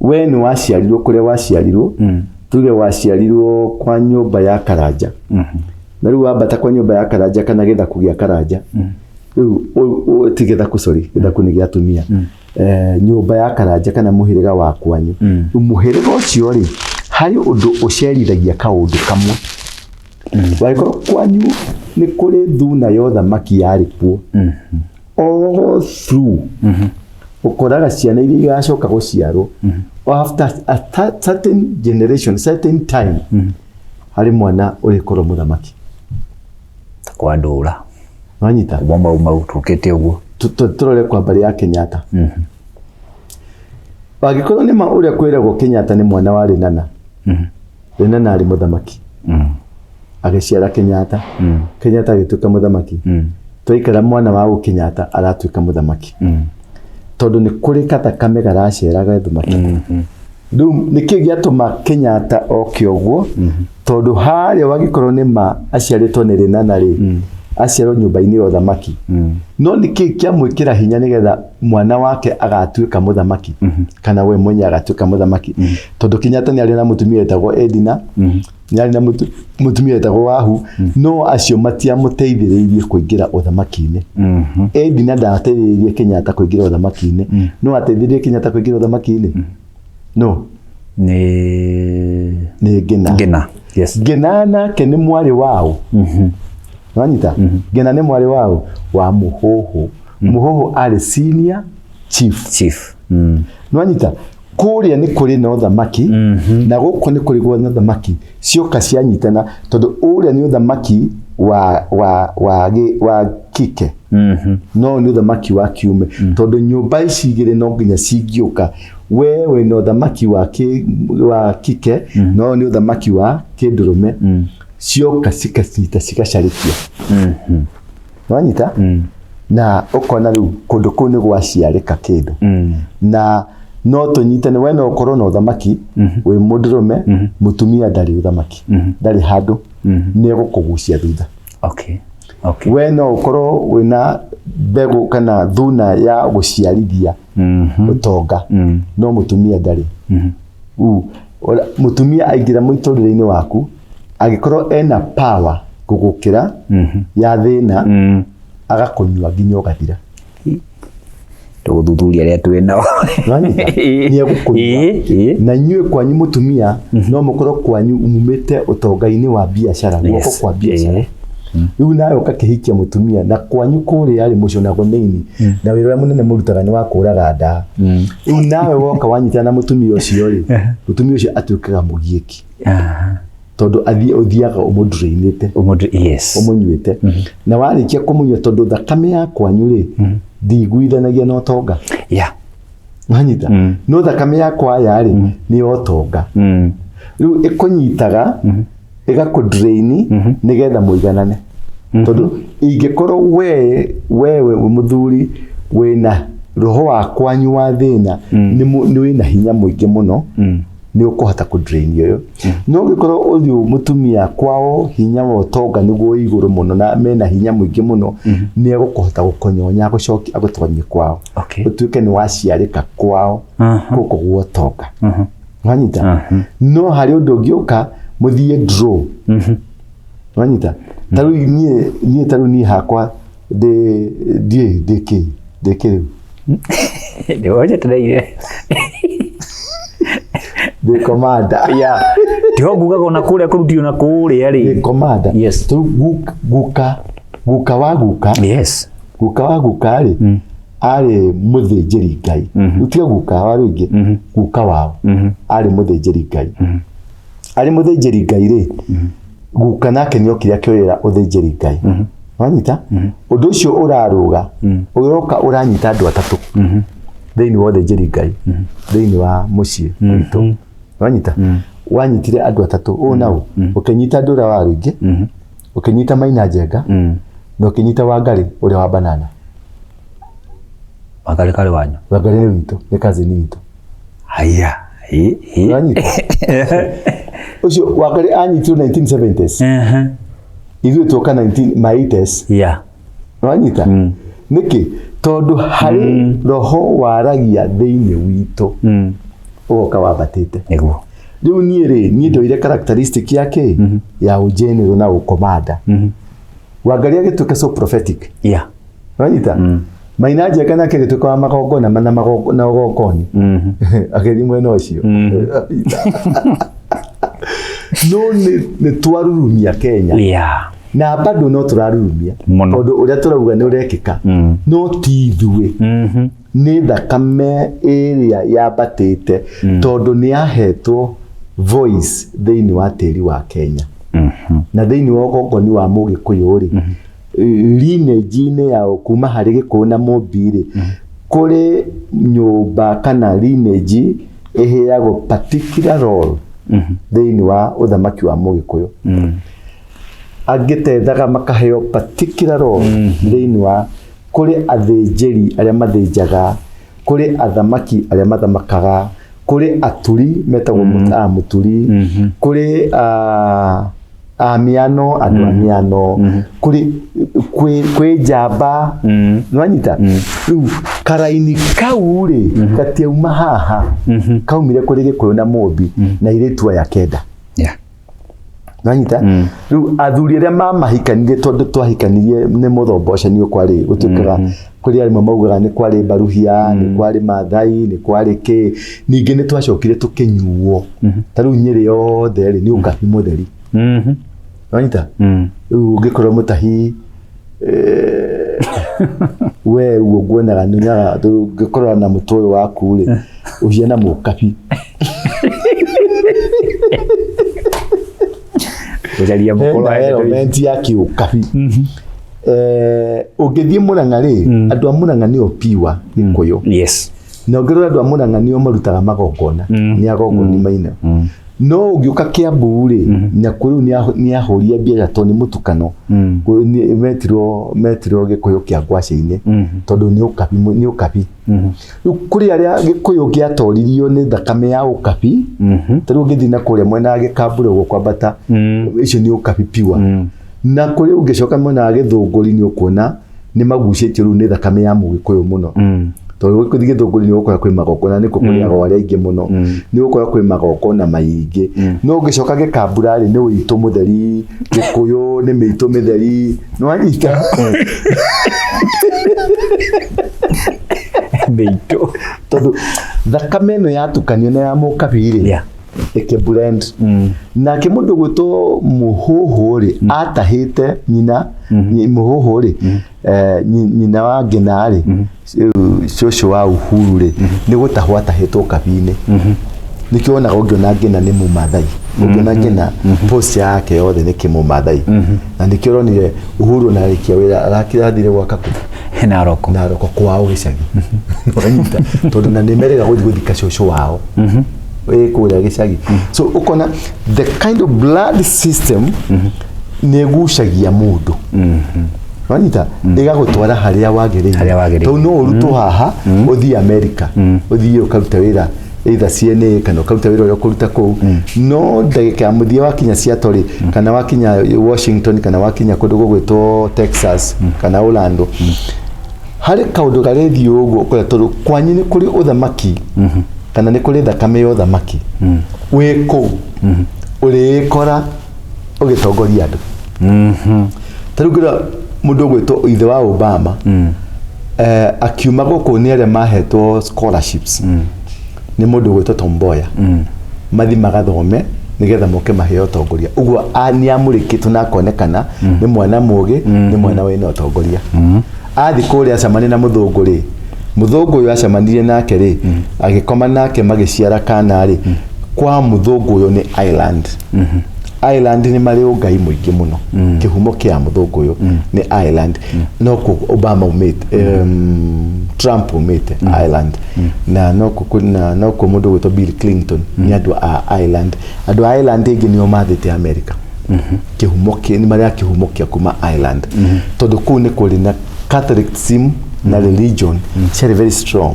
we nĩ waciarirwo kũrĩa waciarirwo, tuge waciarirwo kwa nyũmba ya Karanja, na rĩu wambata kwa nyũmba ya Karanja kana gĩthaku gĩa Karanja, rĩu ti gĩthaku, sorry, gĩthaku nĩ gĩa atumia, nyũmba ya Karanja kana mũhĩrĩga wa kwanyu. Rĩu mũhĩrĩga ũcio rĩ, harĩ ũndũ ũcerithagia kaũndũ kamwe. Wangĩkorwo kwanyu nĩ kũrĩ thuna ya ũthamaki yarĩ kuo all through, ũkoraga ciana iria igacoka gũciarwo after a certain generation, certain time, harĩ mwana ũrĩkorwo mũthamaki. Ta kwa ndũra. Wanyita? Kuma mau mau tũkĩte ũguo. Tũrore kwa mbarĩ ya Kenyatta. Angĩkorwo nĩ ma ũrĩa kwĩragwo Kenyatta nĩ mwana wa Lenana, Lenana arĩ mũthamaki, agĩciara Kenyatta, Kenyatta agĩtuĩka mũthamaki. Twaikara mwana wa ũ Kenyatta aratuĩka mũthamaki, tondũ nĩ kũrĩ gathakame garacera gathamaki. Rĩu nĩkĩ gĩatũma Kenyatta oke ũguo? Tondũ harĩa wangĩkorwo nĩ ma aciarĩtwo nĩ Lenana rĩ, aciarwo nyũmba-inĩ ya ũthamaki. No nĩkĩ kĩamwĩkĩra hinya nĩgetha mwana wake agatuĩka mũthamaki, kana we mwenye agatuĩka mũthamaki? Tondũ Kenyatta nĩ arĩ na mũtumia wetagwo Edina, nĩ arĩ na mũtumia wetagwo Wahu, no acio matiamũteithĩrĩirie kũingĩra ũthamaki-inĩ. Edina ndateithĩrĩirie Kenyatta kũingĩra ũthamaki-inĩ. No ateithĩrĩirie Kenyatta kũingĩra ũthamaki-inĩ? No Nĩ nĩ Ngina. Ngina. Yes. Ngina nake nĩ mwarĩ wao. Wanyita? Ngina nĩ mwarĩ wao wa Mũhũhũ. Mũhũhũ arĩ senior chief. Chief. Nwanyita? Kũrĩa nĩ kũrĩ na ũthamaki, na gũkũ nĩ kũrĩ na ũthamaki, cioka cianyitana, tondũ ũrĩa nĩ ũthamaki wa kike, no nĩ ũthamaki wa kiume, tondũ nyũmba ici igĩrĩ no nginya cingĩũka. We wĩna ũthamaki wa kike, no nĩ ũthamaki wa kĩndũrũme. Cioka cikanyita cigacarĩkia. Wanyita? Na ũkona rĩu kũndũ kũu nĩ gwaciarĩka kĩndũ, na no tũnyitane. We no ũkorwo na ũthamaki wĩ mũndũrũme, mũtumia ndarĩ ũthamaki, ndarĩ handũ, nĩ egũkũgucia thutha. We no ũkorwo wĩna mbegũ kana thuna ya gũciarithia ũtonga, no mũtumia ndarĩ. Mũtumia aingĩra mũtũrĩre-inĩ waku, angĩkorwo ena power gũgũkĩra ya thĩna, agakũnyua nginya ũgathira. Tũgũthuthuria arĩa twĩ nao. Nĩwanyita? Nĩ egũkũnyua. Na inyuĩ kwanyu mũtumia no mũkorwo kwanyu mumĩte ũtonga-inĩ wa biacara, guoko kwa biacara. Rĩu nawe ũgakĩhikia mũtumia na kwanyu kũrĩa rĩ mũcũnagwo nĩ ini na wĩra ũrĩa mũnene mũrutaga nĩ wa kũraga nda. Rĩu nawe woka wanyitana na mũtumia ũcio rĩ, mũtumia ũcio atuĩkaga mũgiĩki tondũ athiĩ ũthiaga ũmũdrainĩte, Ũmũndũ, yes. Ũmũnyuĩte, na warĩkia kũmũnyua, tondũ thakame ya kwanyu rĩ ndiguithanagia na ũtonga. Wanyita? No thakame ya kwaya rĩ nĩ ya ũtonga. Rĩu ĩkũnyitaga ĩgakũdrain nĩgetha mũiganane, tondũ ingĩkorwo wewe wĩ mũthuri wĩna roho wa kwanyu wa thĩna, nĩ wĩna hinya mũingĩ mũno, nĩ ũkũhota kũdrain ũyũ. No ũngĩkorwo ũyũ mũtumia kwao hinya wa ũtonga nĩguo wĩ igũrũ mũno na mena hinya mũingĩ mũno, nĩ egũkũhota gũkũnyonya agũcokie agũtonyie kwao, ũtuĩke nĩ waciarĩka kwao gũkũ gwa ũtonga. Wanyita? No harĩ ũndũ ũngĩũka mũthiĩ draw. Wanyita? Ta rĩu niĩ ta rĩu niĩ hakwa ndĩ ndiĩ ndĩ kĩ ndĩ kĩ rĩu? Nĩwonjetereire. Ndĩ commander. Yeah. Tiho ngugaga ona kũrĩa kũrutio na kũrĩa Ndĩ rĩ. commander. Yes. Rĩu guka guka wa guka, guka wa guka rĩ arĩ mũthĩnjĩri Ngai. Rĩu tiga guka wa rĩngĩ, guka wao arĩ mũthĩnjĩri Ngai. Arĩ mũthĩnjĩri Ngai rĩ, guka nake nĩ okire akĩoyera ũthĩnjĩri Ngai. Wanyita? Ũndũ ũcio ũrarũga ũroka ũranyita andũ atatũ thĩinĩ wa ũthĩnjĩri Ngai thĩinĩ wa mũciĩ witũ. Wanyita? Wanyitire andũ atatũ ũũ na ũũ, ũkĩnyita Ndũra wa Rũingĩ, ũkĩnyita Maina Njenga, na ũkĩnyita Wangarĩ ũrĩa wa banana. Wangarĩ karĩ wanyu? Wangarĩ nĩ witũ, nĩ cousin witũ. Haya. Ĩ, ĩ. Wanyita? Ũcio Wangarĩ anyitirwo 1970s, ithuĩ tuoka 19 ma 80s. Wanyita? Nĩkĩ? Tondũ harĩ roho waragia thĩinĩ witũ, ũgoka wambatĩte. Nĩguo. Rĩu niĩ rĩ, niĩ ndoire characteristic ya kĩ ya ũgeneral na ũkomanda. Wangarĩ agĩtuĩka so prophetic. Wanyita? Maina Njenga nake agĩtuĩka wa magongona na na ũgongoni, agĩthiĩ mwena ũcio. No nĩ twarurumia Kenya na bado no tũrarurumia, Mũno. tondũ ũrĩa tũrauga nĩ ũrekĩka, no ti ithuĩ, nĩ thakame ĩrĩa yambatĩte, tondũ nĩ yahetwo voice thĩinĩ wa tĩri wa Kenya na thĩinĩ wa ũgongoni wa Mũgĩkũyũ rĩ, lineage-inĩ ya kuma harĩ Gĩkũyũ na Mũmbi rĩ, kũrĩ nyũmba kana lineage ĩheagwo particular role thĩinĩ wa ũthamaki wa Mũgĩkũyũ. Angĩ tethaga makaheo particular role thĩinĩ wa kũrĩ athĩnjĩri arĩa mathĩnjaga, kũrĩ athamaki arĩa mathamakaga, kũrĩ aturi metagwo mũturi, kũrĩ a mĩano, andũ a mĩano, kũrĩ kwĩ njamba. Nĩwanyita? Rĩu karaini kau rĩ gatiauma haha, kaumire kũrĩ Gĩkũyũ na Mũmbi na airĩtu aya kenda. Nanyita? Rĩu athuri arĩa mamahikanirie, tondũ twahikanirie nĩ mũthombocanio, kwarĩ gũtuĩkaga kũrĩ arĩa maugaga nĩ kwarĩ Mbaruhia, nĩ kwarĩ Maathai, nĩ kwarĩ kĩ. Ningĩ nĩ twacokire tũkĩnyuo. Ta rĩu Nyĩrĩ yothe rĩ nĩ ũkabi mũtheri. Wanyita? Rĩu ũngĩkorwo mũtahi, we ũguo nguonaga nyonaga ũngĩkorwo na mũtwe ũyũ waku rĩ ũhiana mũkabi. Gũcaria mũkũrũ. Hena element ya kĩũkabi. Ũngĩthiĩ Mũrang'a rĩ, andũ a Mũrang'a nĩo piwa Gĩkũyũ. Na ũngĩrora andũ a Mũrang'a nĩo marutaga magongona, nĩ agongoni maina. No ũngĩũka Kĩambu rĩ, na kũu rĩu nĩ ahũri a biacara tondũ nĩ mũtukano. Metirwo Gĩkũyũ kĩa ngwacĩ-inĩ tondũ nĩ ũkabi, nĩ ũkabi. Rĩu kũrĩ arĩa Gĩkũyũ gĩatoririo nĩ thakame ya ũkabi. Ta rĩu ũngĩthiĩ na kũrĩa mwena wa Gĩkambura ũguo kwambata, icio nĩ ũkabi piwa. Na kũrĩ ũngĩcoka mwena wa Gĩthũngũri nĩ ũkuona nĩ magucĩtio rĩu nĩ thakame ya Mũgĩkũyũ mũno, tondũ ũgĩthiĩ Gĩthũngũri nĩ ũgũkora kwĩ magongona, nĩkuo kũrĩagwo arĩa aingĩ mũno, nĩ ũgũkora kwĩ magongona maingĩ. No ũngĩcoka Gĩkambura rĩ, nĩ wĩitũ mũtheri, Gĩkũyũ nĩ mĩitũ mĩtheri. Nĩ wanyita? Mĩitũ. Tondũ thakame ĩno yatukanio na ya mũkabi rĩ, Ĩkĩblend. Nake mũndũ gwĩtwo Mũhũhũ rĩ, atahĩte nyina, Mũhũhũ rĩ, nyina wa Ngĩna rĩ, cũcũ wa Uhuru rĩ, nĩ gũtahwo atahĩtwo kabi-inĩ. Nĩkĩo wonaga ũngĩona Ngĩna nĩ Mũmathai, ũngĩona Ngĩna post yake yothe nĩ kĩmũmathai. Na nĩkĩo ũronire Uhuru ona arĩkia wĩra arathire gwaka kũ? Naroko. Naroko kwao gĩcagi. Wanyita? Tondũ na nĩ merĩga gũthiĩ gũthika cũcũ wao wĩ kũrĩa gĩcagi. So ũkona the kind of blood system nĩ ĩgucagia mũndũ, wanyita, ĩgagũtwara harĩa wagĩrĩire. Harĩa wagĩrĩire. Tondũ no ũrutwo haha ũthiĩ America, ũthiĩ ũkarute wĩra either CNA kana ũkaruta wĩra ũrĩa ũkũruta kũu, no ndagĩka ya mũthia wakinya Seattle rĩ, kana wakinya Washington, kana wakinya kũndũ gũgwĩtwo Texas kana Orlando, harĩ kaũndũ karĩthiĩ ũguo ũkora tondũ kwanyu nĩ kũrĩ ũthamaki kana nĩ kũrĩ thakame ya ũthamaki wĩ kũu, ũrĩkora ũgĩtongoria andũ. Ta rĩu ngĩrora mũndũ ũgwĩtwo ithe wa Obama, akiuma gũkũ nĩ arĩa mahetwo scholarships nĩ mũndũ ũgwĩtwo Tom Mboya, mathi magathome nĩgetha moke maheo ũtongoria. Ũguo nĩ amũrĩkĩtwo na akonekana nĩ mwana mũgĩ, nĩ mwana wĩna ũtongoria. Athi kũrĩa acemania na mũthũngũ rĩ, mũthũngũ ũyũ acemanirie nake rĩ, agĩkoma nake, magĩciara kana rĩ. Kwa mũthũngũ ũyũ nĩ Ireland. Ireland nĩ marĩ ũngai mũingĩ mũno. Kĩhumo kĩa mũthũngũ ũyũ nĩ Ireland. No kuo Obama umĩte, Trump umĩte Ireland, na no kuo mũndũ ũgwĩtwo Bill Clinton nĩ andũ a Ireland. Andũ a Ireland ĩngĩ nĩo mathĩte America. Kĩhumo nĩ marĩ a kĩhumo kĩa kuma Ireland, tondũ kũu nĩ kũrĩ na Catholicism na religion ciarĩ very strong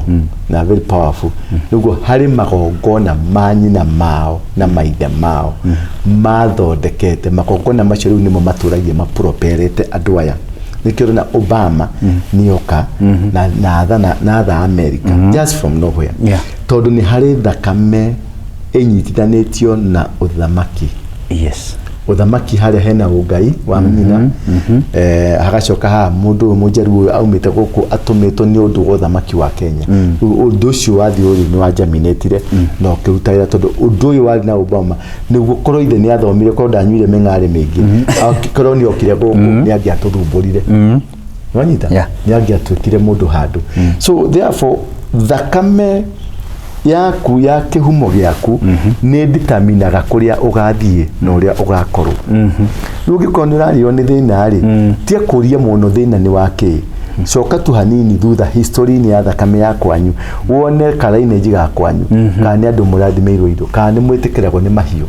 na very powerful. Nĩguo harĩ magongona ma nyina mao na maithe mao mathondekete. Magongona macio rĩu nĩmo matũragia maproperete andũ aya. Nĩkĩo ũrona Obama nĩoka na atha America just from nowhere, tondũ nĩ harĩ thakame ĩnyitithanĩtio na ũthamaki. Ũthamaki harĩa hena ũngai wa nyina, hagacoka haha mũndũ ũyũ mũnjaruo ũyũ aumĩte gũkũ atũmĩtwo nĩ ũndũ wa ũthamaki wa Kenya. Rĩu ũndũ ũcio wathiĩ ũrĩ nĩ wajaminĩtire na ũkĩruta wĩra, tondũ ũndũ ũyũ warĩ na Obama nĩguo korwo ithe nĩ athomire, korwo ndanyuire mĩng'arĩ mĩingĩ, korwo nĩ okire gũkũ, nĩ angĩatũthumbũrire. Wanyita? Nĩ angĩatuĩkire mũndũ handũ. So therefore thakame yaku ya kĩhumo gĩaku nĩ determinaga kũrĩa ũgathiĩ na ũrĩa ũgakorwo. Rĩu ũngĩkorwo nĩ ũrarĩo nĩ thĩna rĩ, tia kũria mũno thĩna nĩ wa kĩ. Coka tu hanini thutha history-inĩ ya thakame ya kwanyu, wone karainĩnji ga kwanyu, kana nĩ andũ mũrathimĩirwo indo, kana nĩ mwĩtĩkĩragwo nĩ mahiũ.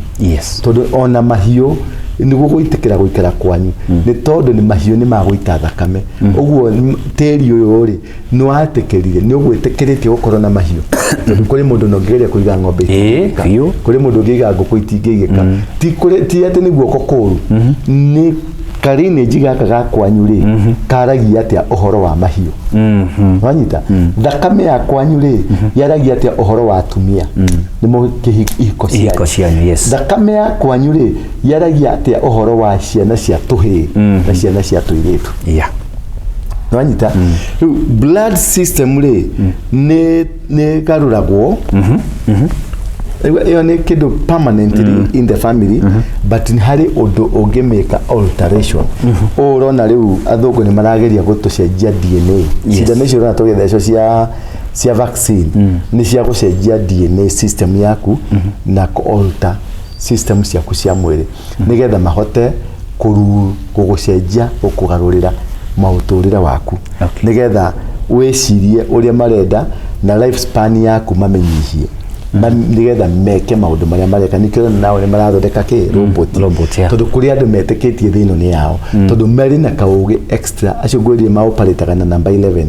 Tondũ ona mahiũ nĩguo gwĩtĩkĩra gũikara kwanyu nĩ tondũ nĩ mahiũ nĩ magũita thakame. Ũguo tĩri ũyũ rĩ, nĩ watĩkĩrire, nĩ ũgwĩtĩkĩrĩtie gũkorwo na mahiũ, tondũ kũrĩ mũndũ na ũngĩgeria kũiga ng'ombe itingĩigĩka. Kũrĩ mũndũ ũngĩiga ngũkũ itingĩigĩka. Ti atĩ nĩ guoko kũru, nĩ karinĩnji gaka ga kwanyu rĩ, karagia atĩa ũhoro wa mahiũ? Wanyita? Thakame ya kwanyu rĩ, yaragia atĩa ũhoro wa atumia, nĩmo ihiko Ihiko cianyu, yes. Thakame ya kwanyu rĩ, yaragia atĩa ũhoro wa ciana cia tũhĩĩ na ciana cia tũirĩtu? Wanyita? Rĩu blood system rĩ, nĩ garũragwo. Ĩyo nĩ kĩndũ permanently in the family, but nĩ harĩ ũndũ ũngĩmĩka alteration. Ũũ ũrona rĩu athũngũ nĩ marageria gũtũcenjia DNA. Cindano icio ũrona tũgĩthecwo cia vaccine nĩ cia gũcenjia DNA system yaku na alter system ciaku cia mwĩrĩ, nĩgetha mahote gũgũcenjia, gũkũgarũrĩra maũtũrĩre waku, nĩgetha wĩcirie ũrĩa marenda na life span yaku mamenyihie, nĩgetha meke maũndũ marĩa mareka. Nĩkĩo nao nĩ marathondeka kĩ robot. Robot, yeah. Tondũ kũrĩ andũ metĩkĩtie thĩ ĩno nĩ yao, tondũ marĩ na kaũgĩ extra. Acio ngwĩrire maoparĩtaga na namba 11,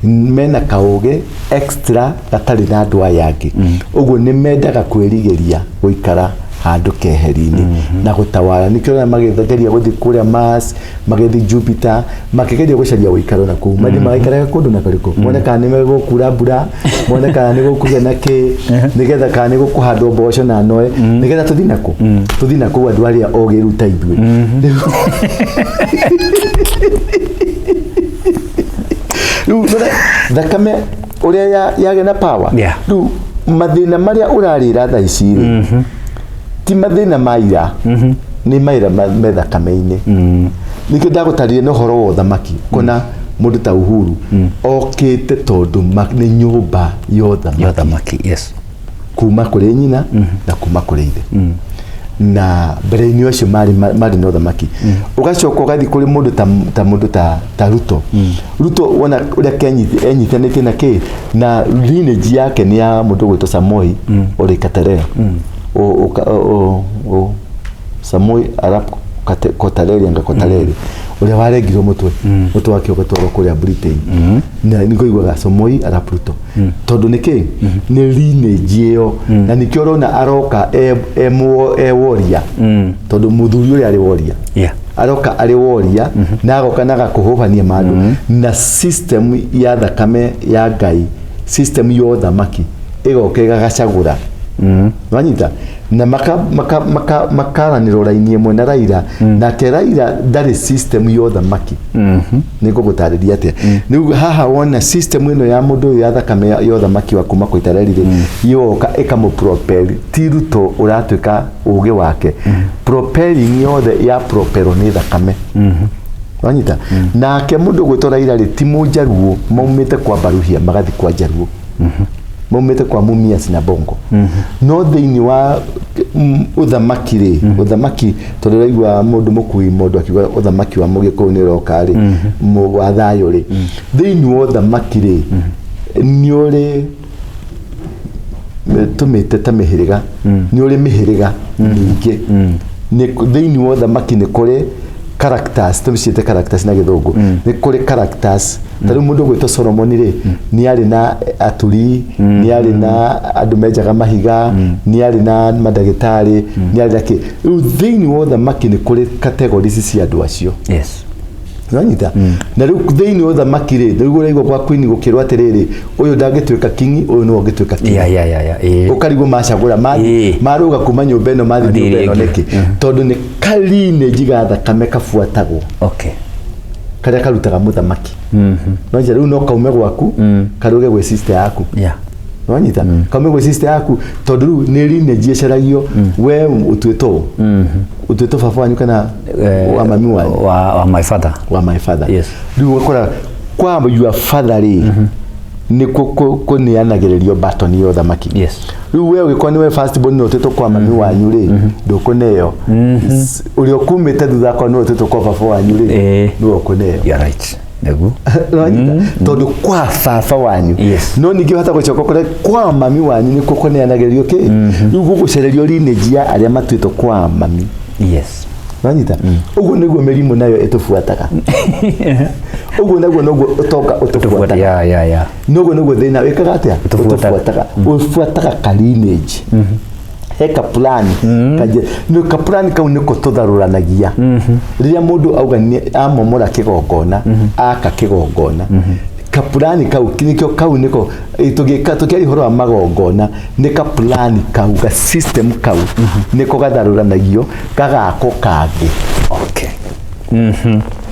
mena kaũgĩ extra gatarĩ na andũ aya angĩ. Ũguo nĩ mendaga kwĩrigĩria gũikara handũ keheri-inĩ na gũtawara. Nĩkĩo ũrona magĩgeria gũthiĩ kũrĩa Mars, magĩthiĩ Jupiter, makĩgeria gũcaria ũikaro na kũu, mathiĩ magaikaraga kũndũ na kũrĩkũ, mone kana nĩ gũkura mbura, mone kana nĩ gũkũgĩa na kĩ, nĩgetha kana nĩ gũkũhandwo mboco na noe, nĩgetha tũthiĩ nakũ, tũthiĩ na kũu andũ arĩa ogĩ rĩu ta ithuĩ. Rĩu nĩwona thakame ũrĩa yagĩa na power. Rĩu mathĩna marĩa ũrarĩra thaa ici rĩ, Ti mathĩna ma ira, nĩ maira me thakame-inĩ. Nĩkĩo ndagũtarire na ũhoro wa ũthamaki, kona mũndũ ta Uhuru okĩte tondũ nĩ nyũmba ya ũthamaki. Ya ũthamaki, yes. Kuma kũrĩ nyina na kuma kũrĩ ithe, na mbere-inĩ ũcio marĩ na ũthamaki. Ũgacoka ũgathiĩ kũrĩ mũndũ ta mũndũ ta Ruto. Ruto wona ũrĩa enyitanĩtie na kĩ na lineage yake nĩ ya mũndũ ũgwĩtwo Samoi Ole Katerera, o Samoi Arap Kotareri, anga Kotareri ũrĩa warengirwo mũtwe wake ũgatwarwo kũrĩa Britain, na nĩguo iguaga Samoi Arap Ruto, tondũ nĩkĩ nĩ lineage ĩyo, na nĩkĩo ũrona aroka e warrior, tondũ mũthuri ũrĩa arĩ warrior. Aroka arĩ warrior na agoka na agakũhũbania mandũ na system ya thakame ya Ngai, system ya ũthamaki ĩgoka ĩgagacagũra, wanyita, na makaranĩrwo raini ĩmwe na Raila. Nake Raila ndarĩ system ya ũthamaki. Nĩ ngũgũtarĩria atĩa. Rĩu haha wona system ĩno ya mũndũ ũyũ ya thakame ya ũthamaki wa kuma Koitareri rĩ, yoka ĩkamũpropel. Ti Ruto ũratuĩka ũgĩ wake, propelling yothe ya propelwo nĩ thakame, wanyita. Nake mũndũ ũgwĩtwo Raila rĩ, ti mũnjaruo, maumĩte kwa Baruhia magathi kwa Njaruo, maumĩte kwa Mumias na Bongo. No thĩinĩ wa ũthamaki rĩ, ũthamaki tondũ ũraigua mũndũ mũkui, mũndũ akiuga ũthamaki wa mũgĩkũyũ nĩ ũroka rĩ, wa thayũ rĩ, thĩinĩ wa ũthamaki rĩ, nĩ ũrĩ tũmĩte ta mĩhĩrĩga, nĩ ũrĩ mĩhĩrĩga mĩingĩ. Thĩinĩ wa ũthamaki nĩ kũrĩ characters, tũmĩciĩte characters na gĩthũngũ. Nĩ kũrĩ characters, ta rĩu mũndũ ũgwĩtwo Solomon rĩ, nĩ arĩ na aturi, nĩ arĩ na andũ menjaga mahiga, nĩ arĩ na mandagĩtarĩ, nĩ arĩ na kĩ. Rĩu thĩinĩ wa ũthamaki nĩ kũrĩ categories cia andũ acio. Wanyita. Na rĩu thĩinĩ wa ũthamaki rĩ, rĩu ũraigua gwa queen gũkĩrwo atĩrĩrĩ, ũyũ ndangĩtuĩka king, ũyũ nĩwe ũngĩtuĩka king. Ũkarigwo macagũra marũga kuma nyũmba ĩno mathiĩ Mathiĩ nyũmba ĩno ĩngĩ. nĩkĩ? Tondũ nĩ kalineage ga thakame kabuatagwo, karĩa karutaga mũthamaki. No njĩra rĩu no kaume gwaku karũge gwĩ sister yaku. Wanyita, kaume gwĩ sister yaku, tondũ rĩu nĩ lineage ĩcaragio. We ũtuĩtwo ũtuĩtwo baba wanyu kana wa mami wanyu? Wa my father. Wa my father. Yes. Rĩu ũgakora kwa your father rĩ, nĩkuo kũneanagĩrĩrio baton ya ũthamaki. Rĩu we ũgĩkorwo nĩwe first born na ũtĩtwo kwa mami wanyu rĩ, ndũkũneo. Ũrĩa ũkumĩte thutha akorwo nĩwe ũtĩtwo kwa baba wanyu rĩ, nĩwe ũkũneo. You're right, nĩguo. Nĩwanyita? Tondũ kwa baba wanyu. No ningĩ ũhota gũcoka kũrĩa kwa mami wanyu nĩkuo kũneanagĩrĩrio kĩ. Rĩu gũgũcererio lineage ya arĩa matuĩtwo kwa mami. Wanyita? Ũguo nĩguo mĩrimũ nayo ĩtũbuataga, ũguo naguo noguo ũtonga ũtũbuataga. Noguo nĩguo thĩna wĩkaga atĩa? Ũtũbuataga. Ũtũbuataga, ũbuataga ka lineage, he ka plan nĩ ka plan kau nĩko tũtharũranagia rĩrĩa mũndũ auga nĩ amomora kĩgongona, aka kĩgongona, kapurani kau nĩkĩo kau nĩko tũgĩka tũkĩaria ũhoro wa magongona, nĩ kapurani kau, ga system kau nĩko gatharũranagio gagakwo kangĩ.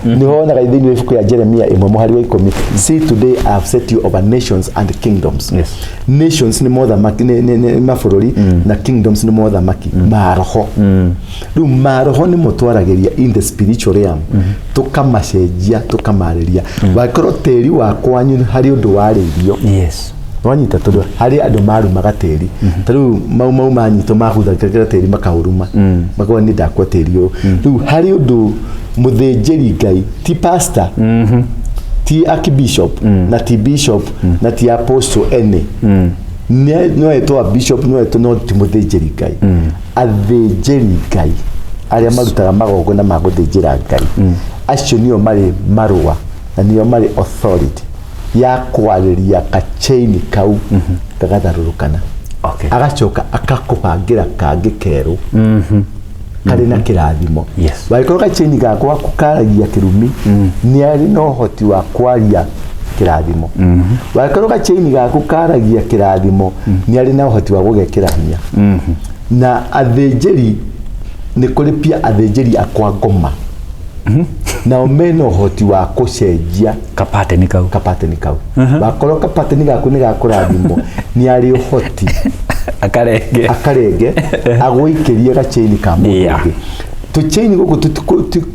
Nĩho wonaga thĩinĩ wa ibuku ya Jeremia 1 mũhari wa 10, "See, today I have set you over nations and kingdoms." Nations nĩ mothamaki, nĩ mabũrũri, na kingdoms nĩ mothamaki maroho. Rĩu maroho nĩmo twaragĩria in the spiritual realm, tũkamacenjia, tũkamarĩria. Wakorwo tĩri wa kwanyu harĩ ũndũ warĩirio, wanyita, tondũ harĩ andũ marumaga tĩri, ta rĩu mau mau manyitwo mahuthagĩra tĩri makaũruma, makauga nĩ ndakua tĩri ũyũ. Rĩu harĩ ũndũ mũthĩnjĩri Ngai, ti pastor, ti archbishop, na ti bishop, na ti apostle, ene no etwo bishop, no etwo, no ti mũthĩnjĩri Ngai. Athĩnjĩri Ngai arĩa marutaga magongona ma gũthĩnjĩra Ngai, acio nĩo marĩ marũa na nĩo marĩ authority ya kwarĩria kachaini kau gagatharũrũkana. Agacoka akakũbangĩra kangĩ kerũ karĩ na kĩrathimo. Wangĩkorwo gachaini ga gwaku karagia kĩrumi, nĩ arĩ na ũhoti wa kwaria kĩrathimo. Wangĩkorwo gachaini gaku karagia kĩrathimo, nĩ arĩ na ũhoti wa gũgekĩra hinya. Na athĩnjĩri, nĩ kũrĩ pia athĩnjĩri akwa ngoma. Nao mena ũhoti wa kũcenjia kapateni kau. Kapateni kau. Wakorwo kapateni gaku nĩ gakũrathimwo, nĩ arĩ ũhoti akarenge. Akarenge, agũikĩrie gachaini ka mũndũ ũngĩ. Tũchaini gũkũ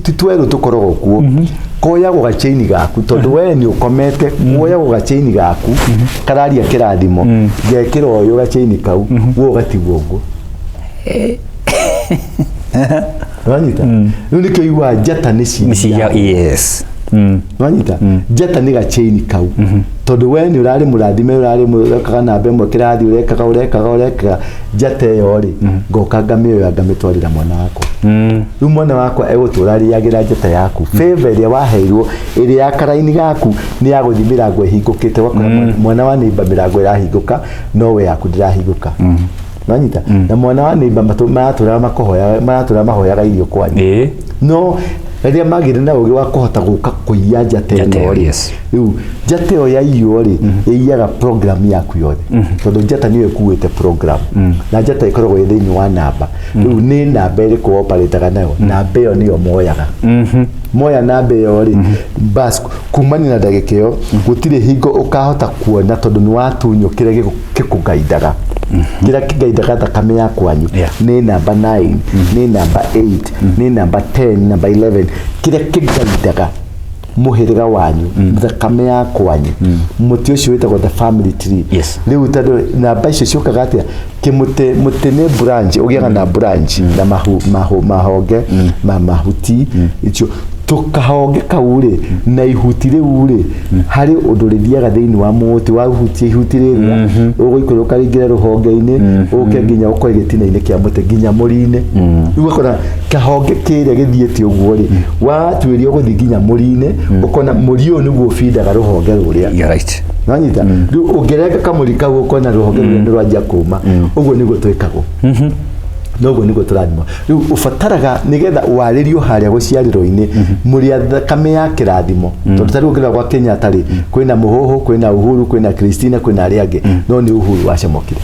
ti twerũ tũkoragwo kuo. Koyagwo gachaini gaku tondũ we nĩ ũkomete, kuoyagwo gachaini gaku kararia kĩrathimo, ngekĩra ũyũ gachaini kau, we ũgatigwo ũguo. Wanyita? Rĩu nĩkĩo iguaga njata nĩ Nĩ ciiyagwo. Wanyita? Njata nĩ gachaini kau, tondũ we nĩ ũrarĩ mũrathime, ũrarĩ ũrekaga namba ĩmwe kĩrathi, ũrekaga ũrekaga ũrekaga. Njata ĩyo rĩ, ngoka ngamĩoya, ngamĩtwarĩra mwana wakwa. Rĩu mwana wakwa egũtũra arĩagĩra njata yaku. Favor ĩrĩa waheirwo ĩrĩa ya karaini gaku nĩ ya gũthiĩ mĩrango ĩhingũkĩte. Ũgakora mwana wa neighbor mĩrango ĩrahingũka, no we yaku ndĩrahingũka. Wanyita? Na mwana wa neighbor maratũra makũhoya, maratũra mahoyaga irio kwanyu, no rĩrĩa magĩire na ũgĩ wa kũhota gũka kũiya njata Njata ĩno ĩyo, rĩ, rĩu njata ĩyo yaiywo rĩ, ĩiyaga program yaku yothe, tondũ njata nĩyo ĩkuĩte program, na njata ĩkoragwo ĩ thĩinĩ wa namba. Rĩu nĩ namba ĩrĩkũ operataga nayo? Namba ĩyo nĩyo moyaga. Moya namba ĩyo rĩ, bas, kumania na ndagĩka ĩyo gũtirĩ hingo ũkahota kuona, tondũ nĩ watunywo kĩrĩa gĩkũgaindaga, kĩrĩa kĩgaindaga thakame ya kwanyu. Nĩ namba 9, nĩ namba 8, nĩ namba 10, namba 11, kĩrĩa kĩgaindaga mũhĩrĩga wanyu, thakame ya kwanyu, mũtĩ ũcio wĩtagwo the family tree. Rĩu tondũ namba icio ciũkaga atĩa? Kĩmũtĩ, mũtĩ nĩ branch, ũgĩaga na branch na mahu, mahu, mahonge ma mahuti icio. Tũkahonge kau rĩ na ihuti rĩu rĩ, harĩ ũndũ rĩthiaga thĩinĩ wa mũtĩ. Wahutia ihuti rĩrĩa, ũgũikũrũka rĩingĩre rũhonge-inĩ, ũke nginya ũkore gĩtina-inĩ kĩa mũtĩ, nginya mũri-inĩ. Rĩu ũgakora kahonge kĩrĩa gĩthiĩte ũguo rĩ, watuĩria ũgũthiĩ nginya mũri-inĩ, ũkona mũri ũyũ nĩguo ũbindaga rũhonge rũrĩa. You're right. Nanyita? Rĩu ũngĩrenga kamũri kau, ũkona rũhonge rũrĩa nĩ rwanjia kũma. Ũguo nĩguo twĩkagwo, noguo nĩguo tũrathimwo. Rĩu ũbataraga nĩgetha warĩrio harĩa gũciarĩro-inĩ mũrĩ a thakame ya kĩrathimo, tondũ ta rĩu ũngĩrora gwa Kenyatta rĩ, kwĩna Mũhũhũ, kwĩna Uhuru, kwĩna Christina, kwĩna arĩa angĩ, no nĩ Uhuru wacomokire.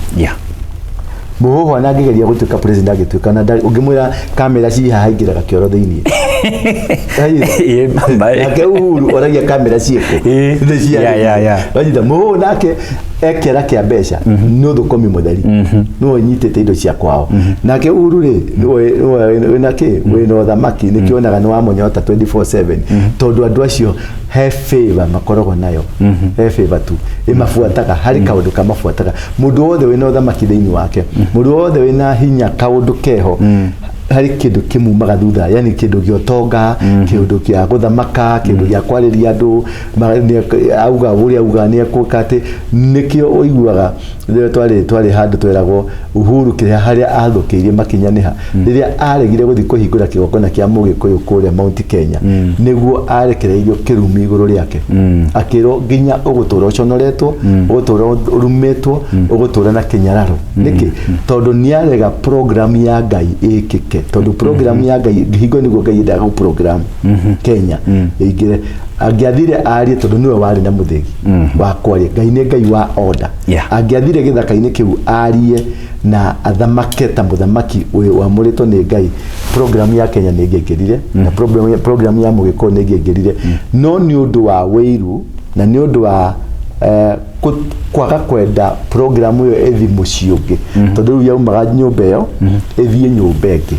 Mũhũhũ ona angĩgeria gũtuĩka president, angĩtuĩka na ũngĩmwĩra kamera ciĩ haha, aingĩraga kĩoro thĩinĩ. Nake Uhuru oragia kamera ciĩkũ? Nĩ Wanyita? Mũhũhũ nake ekĩara kĩa mbeca nĩ ũthũkũmi mũtheri, nĩwe ũnyitĩte indo cia kwao. Nake Uhuru rĩ, nĩwe wĩna kĩ, wĩna ũthamaki, nĩkĩo onaga nĩ wamũnyota 24/7, tondũ andũ acio he favor makoragwo nayo, he favor tu ĩmabuataga, harĩ kaũndũ kamabuataga. Mũndũ wothe wĩna ũthamaki thĩinĩ wake, mũndũ wothe wĩna hinya, kaũndũ keho, harĩ kĩndũ kĩmumaga thutha, yani kĩndũ gĩa ũtonga, kĩndũ kĩa gũthamaka, kĩndũ gĩa kwarĩria andũ, auga ũrĩa auga nĩ ekũka atĩ. Nĩkĩo ũiguaga rĩrĩa twarĩ handũ tweragwo Uhuru kĩrĩa harĩa athũkĩirie makinya nĩ ha, rĩrĩa aregire gũthiĩ kũhingũra kĩgongona kĩa Mũgĩkũyũ kũrĩa Mount Kenya, nĩguo arekereirio kĩrumi igũrũ rĩake, akĩrwo nginya ũgũtũra ũconoretwo, ũgũtũra ũrumĩtwo, ũgũtũra na kĩnyararo. Nĩkĩ? Tondũ nĩarega program ya Ngai ĩkĩke, tondũ program ya Ngai hingo nĩguo Ngai endaga gũ program Kenya ĩingĩre. Angĩathire arie, tondũ nĩwe warĩ na mũthĩgi wa kwaria, Ngai nĩ Ngai wa order. Angĩathire gĩthaka-inĩ kĩu arie na athamake ta mũthamaki wamũrĩtwo nĩ Ngai, program ya Kenya nĩ ĩngĩaingĩrire na program ya Mũgĩkũyũ nĩ ĩngĩaingĩrire. No nĩ ũndũ wa wĩiru na nĩ ũndũ wa kwaga kwenda program ĩyo ĩthi mũciĩ ũngĩ, tondũ rĩu yaumaga nyũmba ĩyo ĩthiĩ nyũmba ĩngĩ.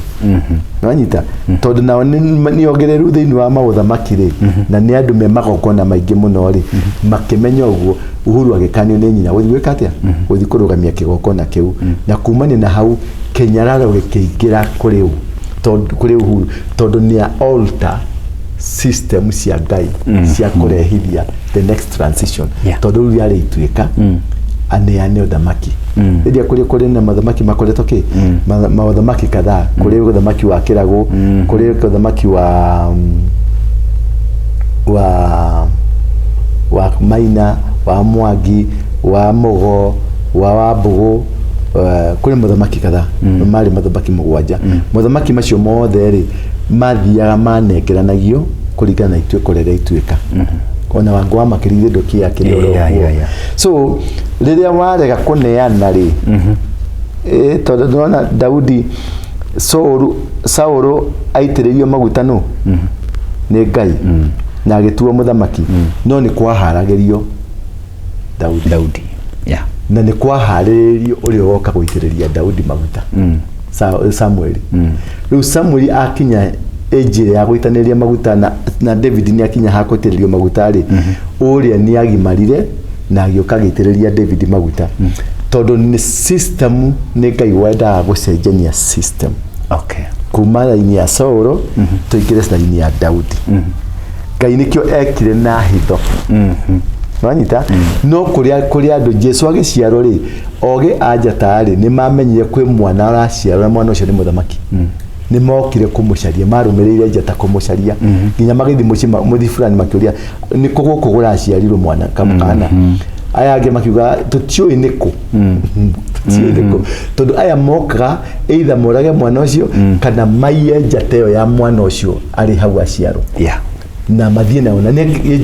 Nĩwanyita? Tondũ nao nĩ ongereru thĩinĩ wa maũthamaki rĩ, na nĩ andũ me magongona maingĩ mũno rĩ, makĩmenya ũguo, Uhuru agĩkanio nĩ nyina gũthiĩ gwĩka atĩa, gũthiĩ kũrũgamia kĩgongona kĩu. Na kumania na hau kĩnyararo gĩkĩingĩra kũrĩ ũ? Tondũ kũrĩ Uhuru, tondũ nĩ alter system cia Ngai cia kũrehithia the next transition. Tondũ rĩu yarĩ ituĩka aneane ũthamaki. Rĩrĩa kũrĩ na mathamaki makoretwo kĩ maũthamaki kadhaa, kũrĩ ũthamaki wa Kĩragũ, kũrĩ ũthamaki wa Maina, wa Mwangi, wa Mũgo, wa Wambũgũ, kũrĩ mũthamaki kadhaa, marĩ mathamaki 7. Mothamaki macio mothe rĩ, mathiaga manengeranagio kũringana na ituĩka rĩrĩa ituĩka ona Wangũ wa Makĩrire ndũkĩ akĩrĩ oro kuo. So rĩrĩa warega kũneana rĩ, tondũ ndĩrona Daudi, Saulu aitĩrĩirio maguta nũ? Nĩ Ngai na agĩtuo mũthamaki, no nĩ kwaharagĩrio Daudi. Daudi, yeah. Na nĩ kwaharĩrĩrio ũrĩa ũgoka gũitĩrĩria Daudi maguta, Samueli. Rĩu Samueli akinya age ĩrĩa ya gũitanĩria maguta na David nĩ akinya ha gũitĩrĩrio maguta rĩ, ũrĩa nĩ agimarire na agĩũka agĩitĩrĩria David maguta, tondũ nĩ system, nĩ Ngai wendaga gũcenjania system kuma raini ya Saũlũ tũingĩre raini ya Daudi. Ngai nĩkĩo ekire na hitho, wanyita? No kũrĩa kũrĩa andũ Jesu agĩciarwo rĩ, ogĩ a njata rĩ, nĩ mamenyire kwĩ mwana ũraciarwo na mwana ũcio nĩ mũthamaki. Nĩ mokire kũmũcaria, marũmĩrĩire njata kũmũcaria nginya magĩthiĩ mũciĩ mũthii fulani, makĩũria nĩ kũ gũkũ kũraciarirwo mwana kamũkana. Aya angĩ makiuga tũtiũĩ nĩ kũ, tũtiũĩ nĩ kũ, tondũ aya mokaga either morage mwana ũcio kana maiye njata ĩyo ya mwana ũcio arĩ hau aciarwo na mathiĩ nao na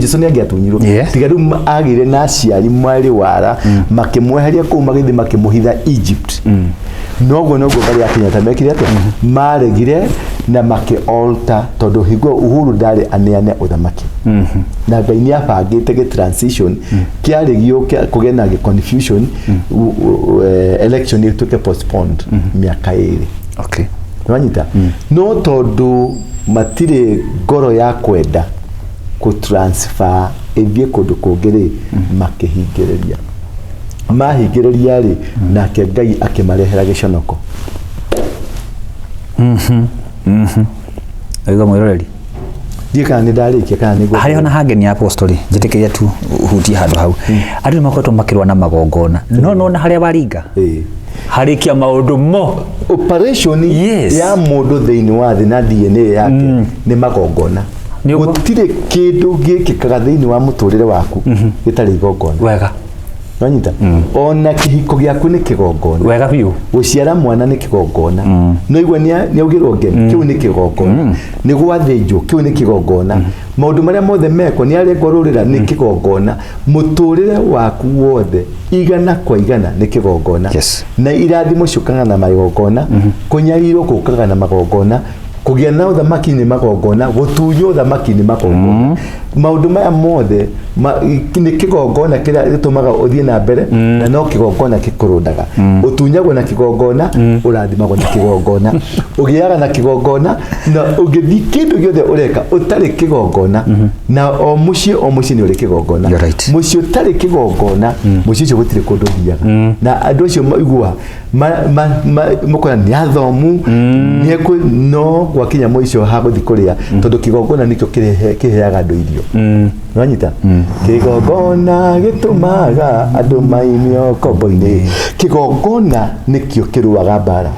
Jesu nĩ angĩatunyirwo. Tiga rĩu agĩire na aciari marĩ wara, makĩmweheria kũu, magĩthiĩ makĩmũhitha Egypt. Noguo noguo mbarĩ ya Kenyatta mekire atĩa? Maregire na makĩ alter, tondũ hingo Uhuru ndarĩ aneane ũthamaki na Ngai nĩ abangĩte gĩ transition kĩarĩ gĩũke kũgĩe na gĩ confusion, election ĩtuĩke postponed mĩaka 2. Nĩwanyita? No tondũ matirĩ ngoro ya kwenda kũ transfer ĩthiĩ kũndũ kũngĩ rĩ, makĩhingĩrĩria. Mahingĩrĩria rĩ, nake Ngai akĩmarehera gĩconoko. Aigua mwĩroreri. Ndiĩ kana nĩ ndarĩkia kana nĩ Harĩa ona hangenia, apostoli, njĩtĩkĩria tu hutie handũ hau. Andũ nĩ makoretwo makĩrũa na magongona, no nona harĩa waringa harĩkia maũndũ mo. Operation ya mũndũ thĩinĩ wa thĩ na DNA yake nĩ magongona. Nĩ ũguo. Gũtirĩ kĩndũ gĩkĩkaga thĩinĩ wa mũtũrĩre waku gĩtarĩ igongona. Wanyita? Ona kĩhiko gĩaku nĩ kĩgongona. Wega biũ. Gũciara mwana nĩ kĩgongona. No igua nĩ augĩrwo ngemi, kĩu nĩ kĩgongona. Nĩ gwathĩnjwo, kĩu nĩ kĩgongona. Maũndũ marĩa mothe mekwo nĩ arengwo rũrĩra nĩ kĩgongona. Mũtũrĩre waku wothe 100% nĩ kĩgongona. Na irathimo ciũkaga na magongona, kũnyarirwo gũkaga na magongona, kũgĩa na ũthamaki nĩ magongona, gũtunywo ũthamaki nĩ magongona. Maũndũ maya mothe nĩ kĩgongona kĩrĩa gĩtũmaga ũthiĩ na mbere, na no kĩgongona gĩkũrũndaga. Ũtunyagwo na kĩgongona, ũrathimagwo na kĩgongona, ũgĩaga na kĩgongona, na ũngĩthiĩ kĩndũ gĩothe ũreka ũtarĩ kĩgongona. Na o mũciĩ o mũciĩ nĩ ũrĩ kĩgongona. You're right. Mũciĩ ũtarĩ kĩgongona, mũciĩ ũcio gũtirĩ kũndũ ũthiaga. Na andũ acio maigua mũkona nĩ athomu nĩ no gwakinya mũico hagũthiĩ kũrĩa, tondũ kĩgongona nĩkĩo kĩheaga andũ irio. Nĩwanyita? Kĩgongona gĩtũmaga andũ maimio ngombo-inĩ. Kĩgongona nĩkĩo kĩrũaga mbara.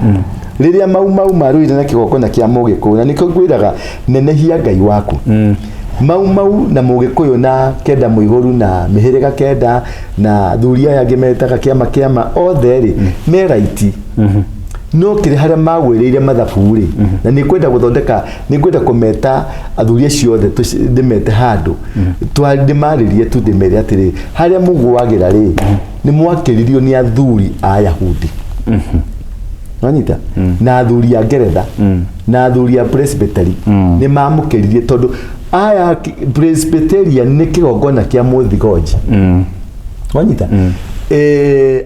Rĩrĩa Mau Mau marũire na kĩgongona kĩa Mũgĩkũyũ, na nĩkĩo ngwĩraga nenehia Ngai waku. Mau Mau na Mũgĩkũyũ na kenda mũihũru na mĩhĩrĩga kenda na thuri aya angĩ metaga kĩama kĩama othe rĩ, me right. No kĩrĩ harĩa magwĩrĩire mathabu rĩ, na nĩ ngwenda gũthondeka, nĩ ngwenda kũmeta athuri acio othe, ndĩmete handũ ndĩmarĩrie tu, ndĩmere atĩrĩ, harĩa mũgũagĩra rĩ, nĩ mwakĩririo nĩ athuri a Ayahudi. Wanyita? Na athuri a Ngeretha na athuri a Presbytery nĩ mamũkĩririe, tondũ aya Presbyterian nĩ kĩgongona kĩa mũthigonji. Wanyita?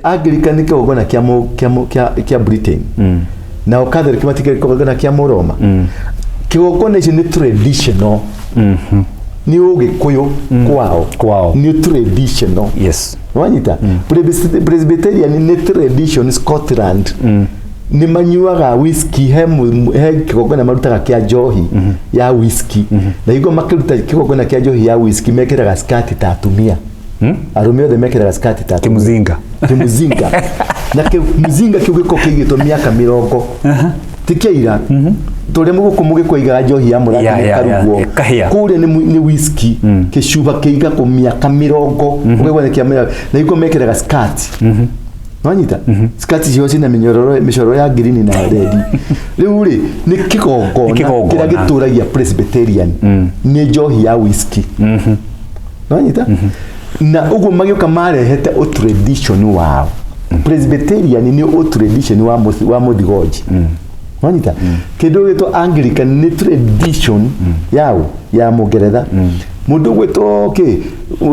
Anglican nĩ kĩgongona kĩa kĩa kĩa kĩa Britain, nao Catholic matikĩrĩ kĩgongona kĩa Mũroma. Kĩgongona icio nĩ traditional, nĩ Ũgĩkũyũ kwao. Kwao. Nĩ traditional. Wanyita? Presbyterian nĩ tradition Scotland. Nĩ manyuaga whisky, he kĩgongona marutaga kĩa njohi ya whisky, na hingo makĩruta kĩgongona kĩa njohi ya whisky mekĩraga skati ta atumia. Arũme othe mekĩraga skati ta atumia. Kĩmũzinga. Kĩmũzinga, na kĩmũzinga kĩu gĩkoragwo kĩigĩtwo mĩaka 40, ti kĩira tũrĩa mũgũkũ mũgĩkũ aigaga njohi ya mũrathi ĩkarugwo. Ĩkahĩa. Kũrĩa nĩ whisky, kĩcuba kĩigagwo mĩaka 40, ũkaigua nĩ kĩa mĩaka, na hingo mekĩraga skirt. Wanyita? Skirt ciao ciĩna mĩnyororo, mĩcoro ya ngirini na redi. Rĩu rĩ, nĩ kĩgongona Nĩ kĩgongona. kĩrĩa gĩtũragia Presbyterian nĩ njohi ya whisky. Wanyita? Na ũguo magĩũka marehete ũtradition wao. Presbyterian nĩ ũtradition wa mũthigonji. Wanyita kĩndũ gĩtwo Anglican nĩ tradition yao ya Mũngeretha. Mũndũ gwĩtwo kĩ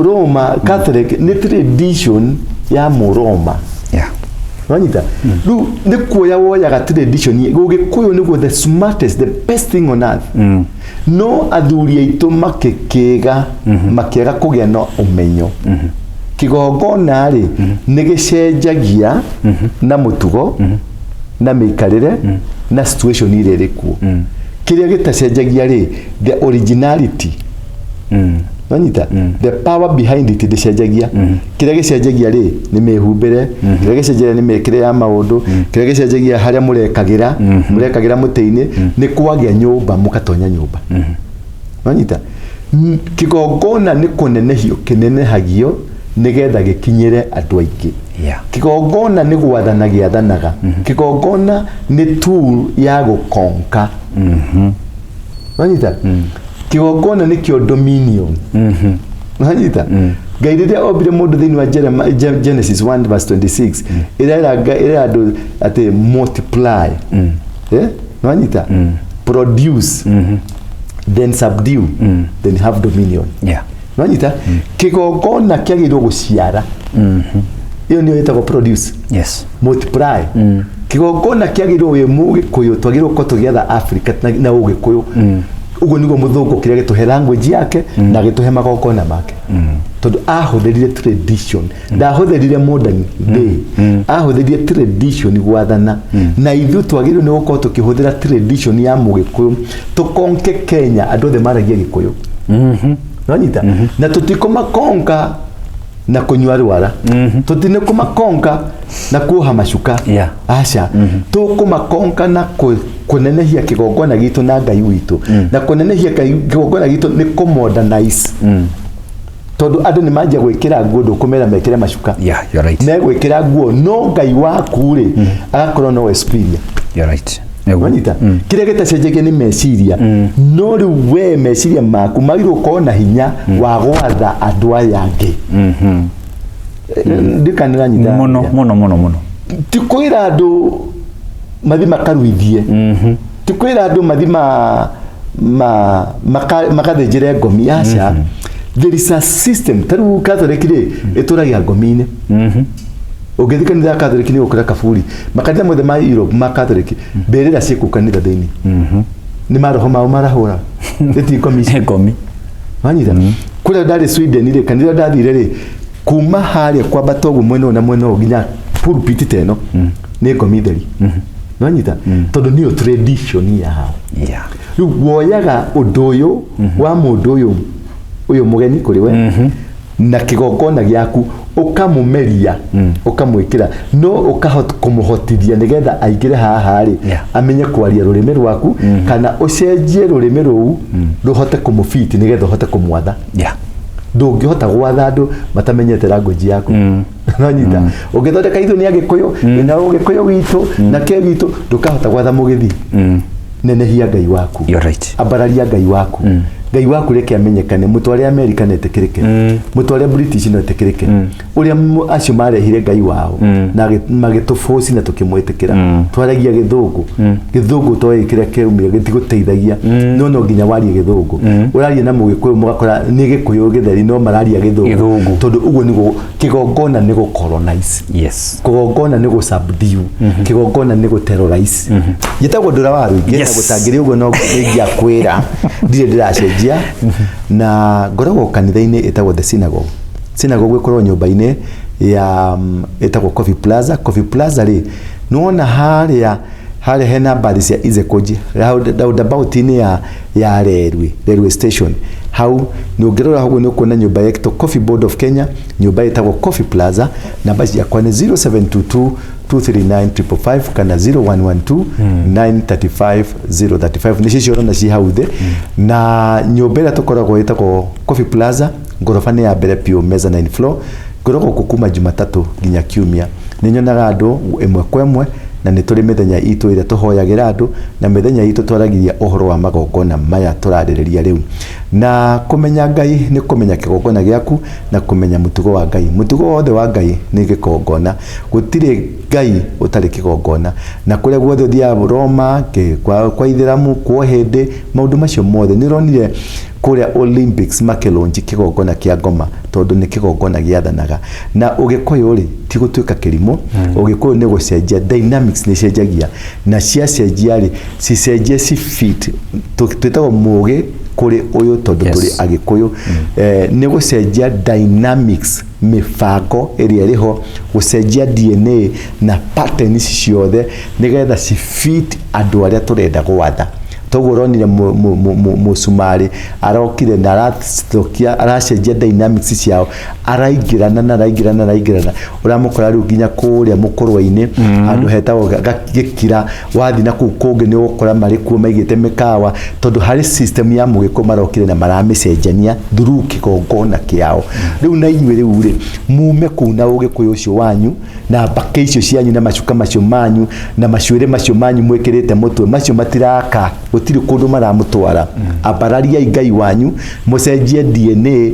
Roma Catholic nĩ tradition ya Mũroma. Wanyita rĩu nĩ kuoya woyaga tradition Gũgĩkũyũ nĩguo the smartest, the best thing on earth. No athuri aitũ makĩkĩga makĩaga kũgĩa na ũmenyo. Kĩgongona rĩ nĩ gĩcenjagia na mũtugo na mĩikarĩre na situation ĩrĩa ĩrĩ kuo. Kĩrĩa gĩtacenjagia rĩ, the originality, wanyita, the power behind it ndĩcenjagia. Kĩrĩa gĩcenjagia rĩ nĩ mĩhumbĩre, kĩrĩa gĩcenjagia nĩ mĩkĩre ya maũndũ, kĩrĩa gĩcenjagia harĩa mũrekagĩra mũrekagĩra mũtĩ-inĩ nĩ kwagĩa nyũmba mũgatonya nyũmba. Wanyita, kĩgongona nĩ kũnenehio kĩnenehagio nĩgetha gĩkinyĩre andũ aingĩ. Kĩgongona nĩ gwathana gĩathanaga. Kĩgongona nĩ tool ya gũkonka. Wanyita, kĩgongona nĩkĩo dominion. Wanyita, Ngai rĩrĩa ombire mũndũ thĩinĩ wa Genesis 1 verse 26, ĩrera ĩrera andũ atĩ multiply, eh, wanyita, produce, then subdue, then have dominion. Wanyita, kĩgongona kĩagĩrĩirwo gũciara. Ĩyo nĩyo ĩtagwo produce, multiply. Kĩgongona kĩagĩrĩirwo wĩ mũgĩkũyũ twagĩrĩirwo gũkorwo tũgĩatha Africa na ũgĩkũyũ. Ũguo nĩguo mũthũngũ kĩrĩa gĩtũhe language yake na gĩtũhe magongona make, tondũ ahũthĩrire tradition, ndahũthĩrire modern day, ahũthĩrire tradition gwathana. Na ithuĩ twagĩrĩirwo nĩ gũkorwo tũkĩhũthĩra tradition ya mũgĩkũyũ tũkonke Kenya andũ othe maragia gĩkũyũ. Wanyita, na tũtikũmakonka na kũnyua rwara, tũtinĩkũmakonka na kuoha macuka. Aca, tũkũmakonka na kũnenehia kĩgongona gitũ na Ngai witũ. Na kũnenehia kĩgongona gitũ nĩ kũmodernize, tondũ andũ nĩ manjia gwĩkĩra nguo, ndũkũmera mekĩre macuka. Yeah, you're right. Megwĩkĩra nguo no Ngai waku rĩ agakorwo nowe superior. You're right. Nĩguo. Wanyita, kĩrĩa gĩtacenjagia nĩ meciria. No rĩu we meciria maku magĩrĩirwo gũkorwo na hinya wa gwatha andũ aya angĩ. Ndikanĩranyita? Mũno mũno mũno mũno. Ti kwĩra andũ mathi makaruithie, ti kwĩra andũ mathi magathĩnjĩre ngomi, aca. There is a system. Ta rĩu Catholic rĩ ĩtũragia ngomi-inĩ. Ũngĩthiĩ kanitha ya Catholic nĩ ũgũkora kaburi. Makanitha mothe ma Europe ma Catholic, mbĩrĩra ciĩ kũu kanitha thĩinĩ, nĩ maroho mao marahũra, ĩti ngomi ici. Ngomi. Wanyita, kũrĩa ndarĩ Sweden rĩ, kanitha ndathire rĩ, kuma harĩa kwambata ũguo mwena ũyũ na mwena ũyũ nginya pulpit ta ĩno nĩ ngomi theri. Wanyita, tondũ nĩyo tradition yao. Rĩu woyaga ũndũ ũyũ wa mũndũ ũyũ ũyũ mũgeni kũrĩ we na kĩgongona gĩaku, ũkamũmeria, ũkamwĩkĩra, no ũkahota kũmũhotithia nĩgetha aingĩre haha rĩ, amenye kwaria rũrĩmĩ rwaku kana ũcenjie rũrĩmĩ rũu rũhote kũmũbiti nĩgetha ũhote kũmwatha. Ndũngĩhota gwatha andũ matamenyete language yaku. Nonyita, ũngĩthondeka ithuĩ nĩ agĩkũyũ na ũgĩkũyũ witũ na kĩ witũ, ndũkahota gwatha mũgĩthi. Nenehia Ngai waku. You're right. Ambararia Ngai waku. Ngai waku reke amenyekane. Mũtware America na etĩkĩrĩke, mũtware British na etĩkĩrĩke. Ũrĩa acio marehire Ngai wao na magĩtũbũci na tũkĩmwĩtĩkĩra. Twaragia gĩthũngũ, gĩthũngũ toĩ kĩrĩa kĩaumire gĩtigũteithagia, no nginya warie gĩthũngũ. Ũraria na mũgĩkũyũ mũgakora nĩ gĩkũyũ gĩtheri no mararia gĩthũngũ. Gĩthũngũ. Tondũ ũguo nĩguo kĩgongona nĩ gũcolonize. Kĩgongona nĩ gũsubdue, kĩgongona nĩ gũterrorize. Njĩtagwo Ndũra wa Rũingĩ. Na gũtangĩrĩ ũguo no ingĩakwĩra ndirĩ ndĩracenjia. Na ngoragwo kanitha-inĩ ĩtagwo The Synagogue. Synagogue ĩkoragwo nyũmba-inĩ ya ĩtagwo Coffee Plaza. Coffee Plaza rĩ, nĩwona harĩa harĩa hena mbathi cia Ezekoji roundabout-inĩ ya railway station hau nĩ ũngĩrora hau nĩ ũkuona nyũmba ĩtagwo Coffee Board of Kenya, nyũmba ĩtagwo Coffee Plaza. Namba ciakwa nĩ 0722 239 555 kana 0112 935 035. Nĩcio icio ũrona ci hau thĩ. Na nyũmba ĩrĩa tũkoragwo ĩtagwo Coffee Plaza, ngoroba nĩ ya mbere piũ, mezzanine floor. Ngoragwo kuo kuma Jumatatũ nginya Kiumia. Nĩ nyonaga andũ ĩmwe kwa ĩmwe. Na nĩ tũrĩ mĩthenya itũ ĩrĩa tũhoyagĩra andũ, na mĩthenya itũ twaragĩria ũhoro wa magongona maya tũrarĩrĩria rĩu. Na kũmenya Ngai nĩ kũmenya kĩgongona gĩaku na kũmenya mũtugo wa Ngai. Mũtugo wothe wa Ngai nĩ gĩkongona, gũtirĩ Ngai ũtarĩ kĩgongona. Na kũrĩa guothe ũthiaga, Roma, kwa Ithĩramu, kwa Ũhĩndĩ, maũndũ macio mothe nĩ ũronire kũrĩa Olympics makĩlonji kĩgongona kĩa ngoma, tondũ nĩ kĩgongona gĩathanaga. Na Ũgĩkũyũ rĩ, ti gũtuĩka kĩrimũ. Ũgĩkũyũ nĩ gũcenjia, dynamics nĩ cenjagia, na ciacenjia rĩ, cicenjie ci fit. Twĩtagwo mũgĩ kũrĩ ũyũ tondũ tũrĩ Agĩkũyũ. Nĩ gũcenjia dynamics, mĩbango ĩrĩa ĩrĩ ho, gũcenjia DNA na pattern ici ciothe nĩgetha ci fit andũ arĩa tũrenda gwatha. Toguo ũronire mũcumarĩ arokire na aracokia, aracenjia dynamics ciao, araingĩrana na araingĩrana, araingĩrana. Ũramũkora rĩu nginya kũrĩa mũkũrwa-inĩ, handũ hetagwo Gĩkira. Wathiĩ na kũu kũngĩ nĩ ũgũkora marĩ kuo maigĩte mĩkawa, tondũ harĩ system ya Mũgĩkũyũ marokire na maramĩcenjania through kĩgongona kĩao. Rĩu na inyuĩ rĩu rĩ, mume kũu na Ũgĩkũyũ ũcio wanyu na mbakĩ icio cianyu na macuka macio manyu na macuĩrĩ macio manyu mwĩkĩrĩte mũtwe, macio matiraka, gũtirĩ kũndũ maramũtwara. Ambarariai Ngai wanyu, mũcenjie DNA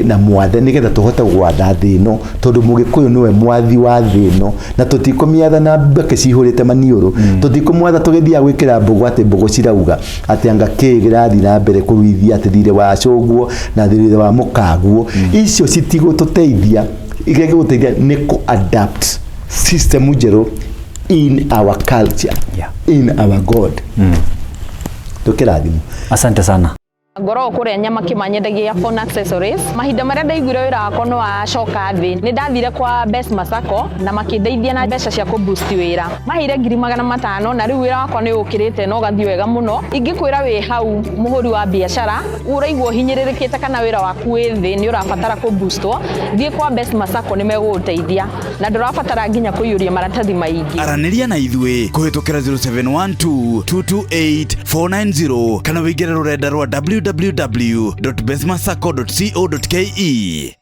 na mwathe, nĩgetha tũhote gwatha thĩ ĩno, tondũ Mũgĩkũyũ nĩwe mwathi wa thĩ ĩno, na tũtikũmĩatha na mbakĩ cihũrĩte maniũrũ. Tũtikũmwatha tũgĩthiaga gwĩkĩra mbũgũ atĩ mbũgũ cirauga atĩ anga kĩ kĩrathiĩ na mbere kũruithia, atĩ thirĩ wa cũguo na thirĩ wa mũkaguo. Icio citigũtũteithia. Iria gĩgũteithia nĩ kũ adapt system njerũ in our culture, in our God. Tũkĩrathimwo. Asante sana. Ngoragwo kũrĩa Nyamaki, manyendagia phone accessories. Mahinda marĩa ndaiguire wĩra wakwa nĩ wacoka thĩ, nĩ ndathire kwa Besma Sacco na makĩndeithia na mbeca cia kũ-boost wĩra. Maheire 500,000, na rĩu wĩra wakwa nĩ ũkĩrĩte na ũgathiĩ wega mũno. Ingĩkwĩra wĩ hau mũhũri wa biacara ũraigua ũhinyĩrĩrĩkĩte kana wĩra waku wĩ thĩ, nĩ ũrabatara kũ-boostwo, thiĩ kwa Besma Sacco, nĩ megũgũteithia na ndũrabatara nginya kũiyũria maratathi maingĩ. Aranĩria na ithuĩ kũhĩtũkĩra 0712 228 490 kana wĩingĩre rũrenda rwa www.besmasacco.co.ke.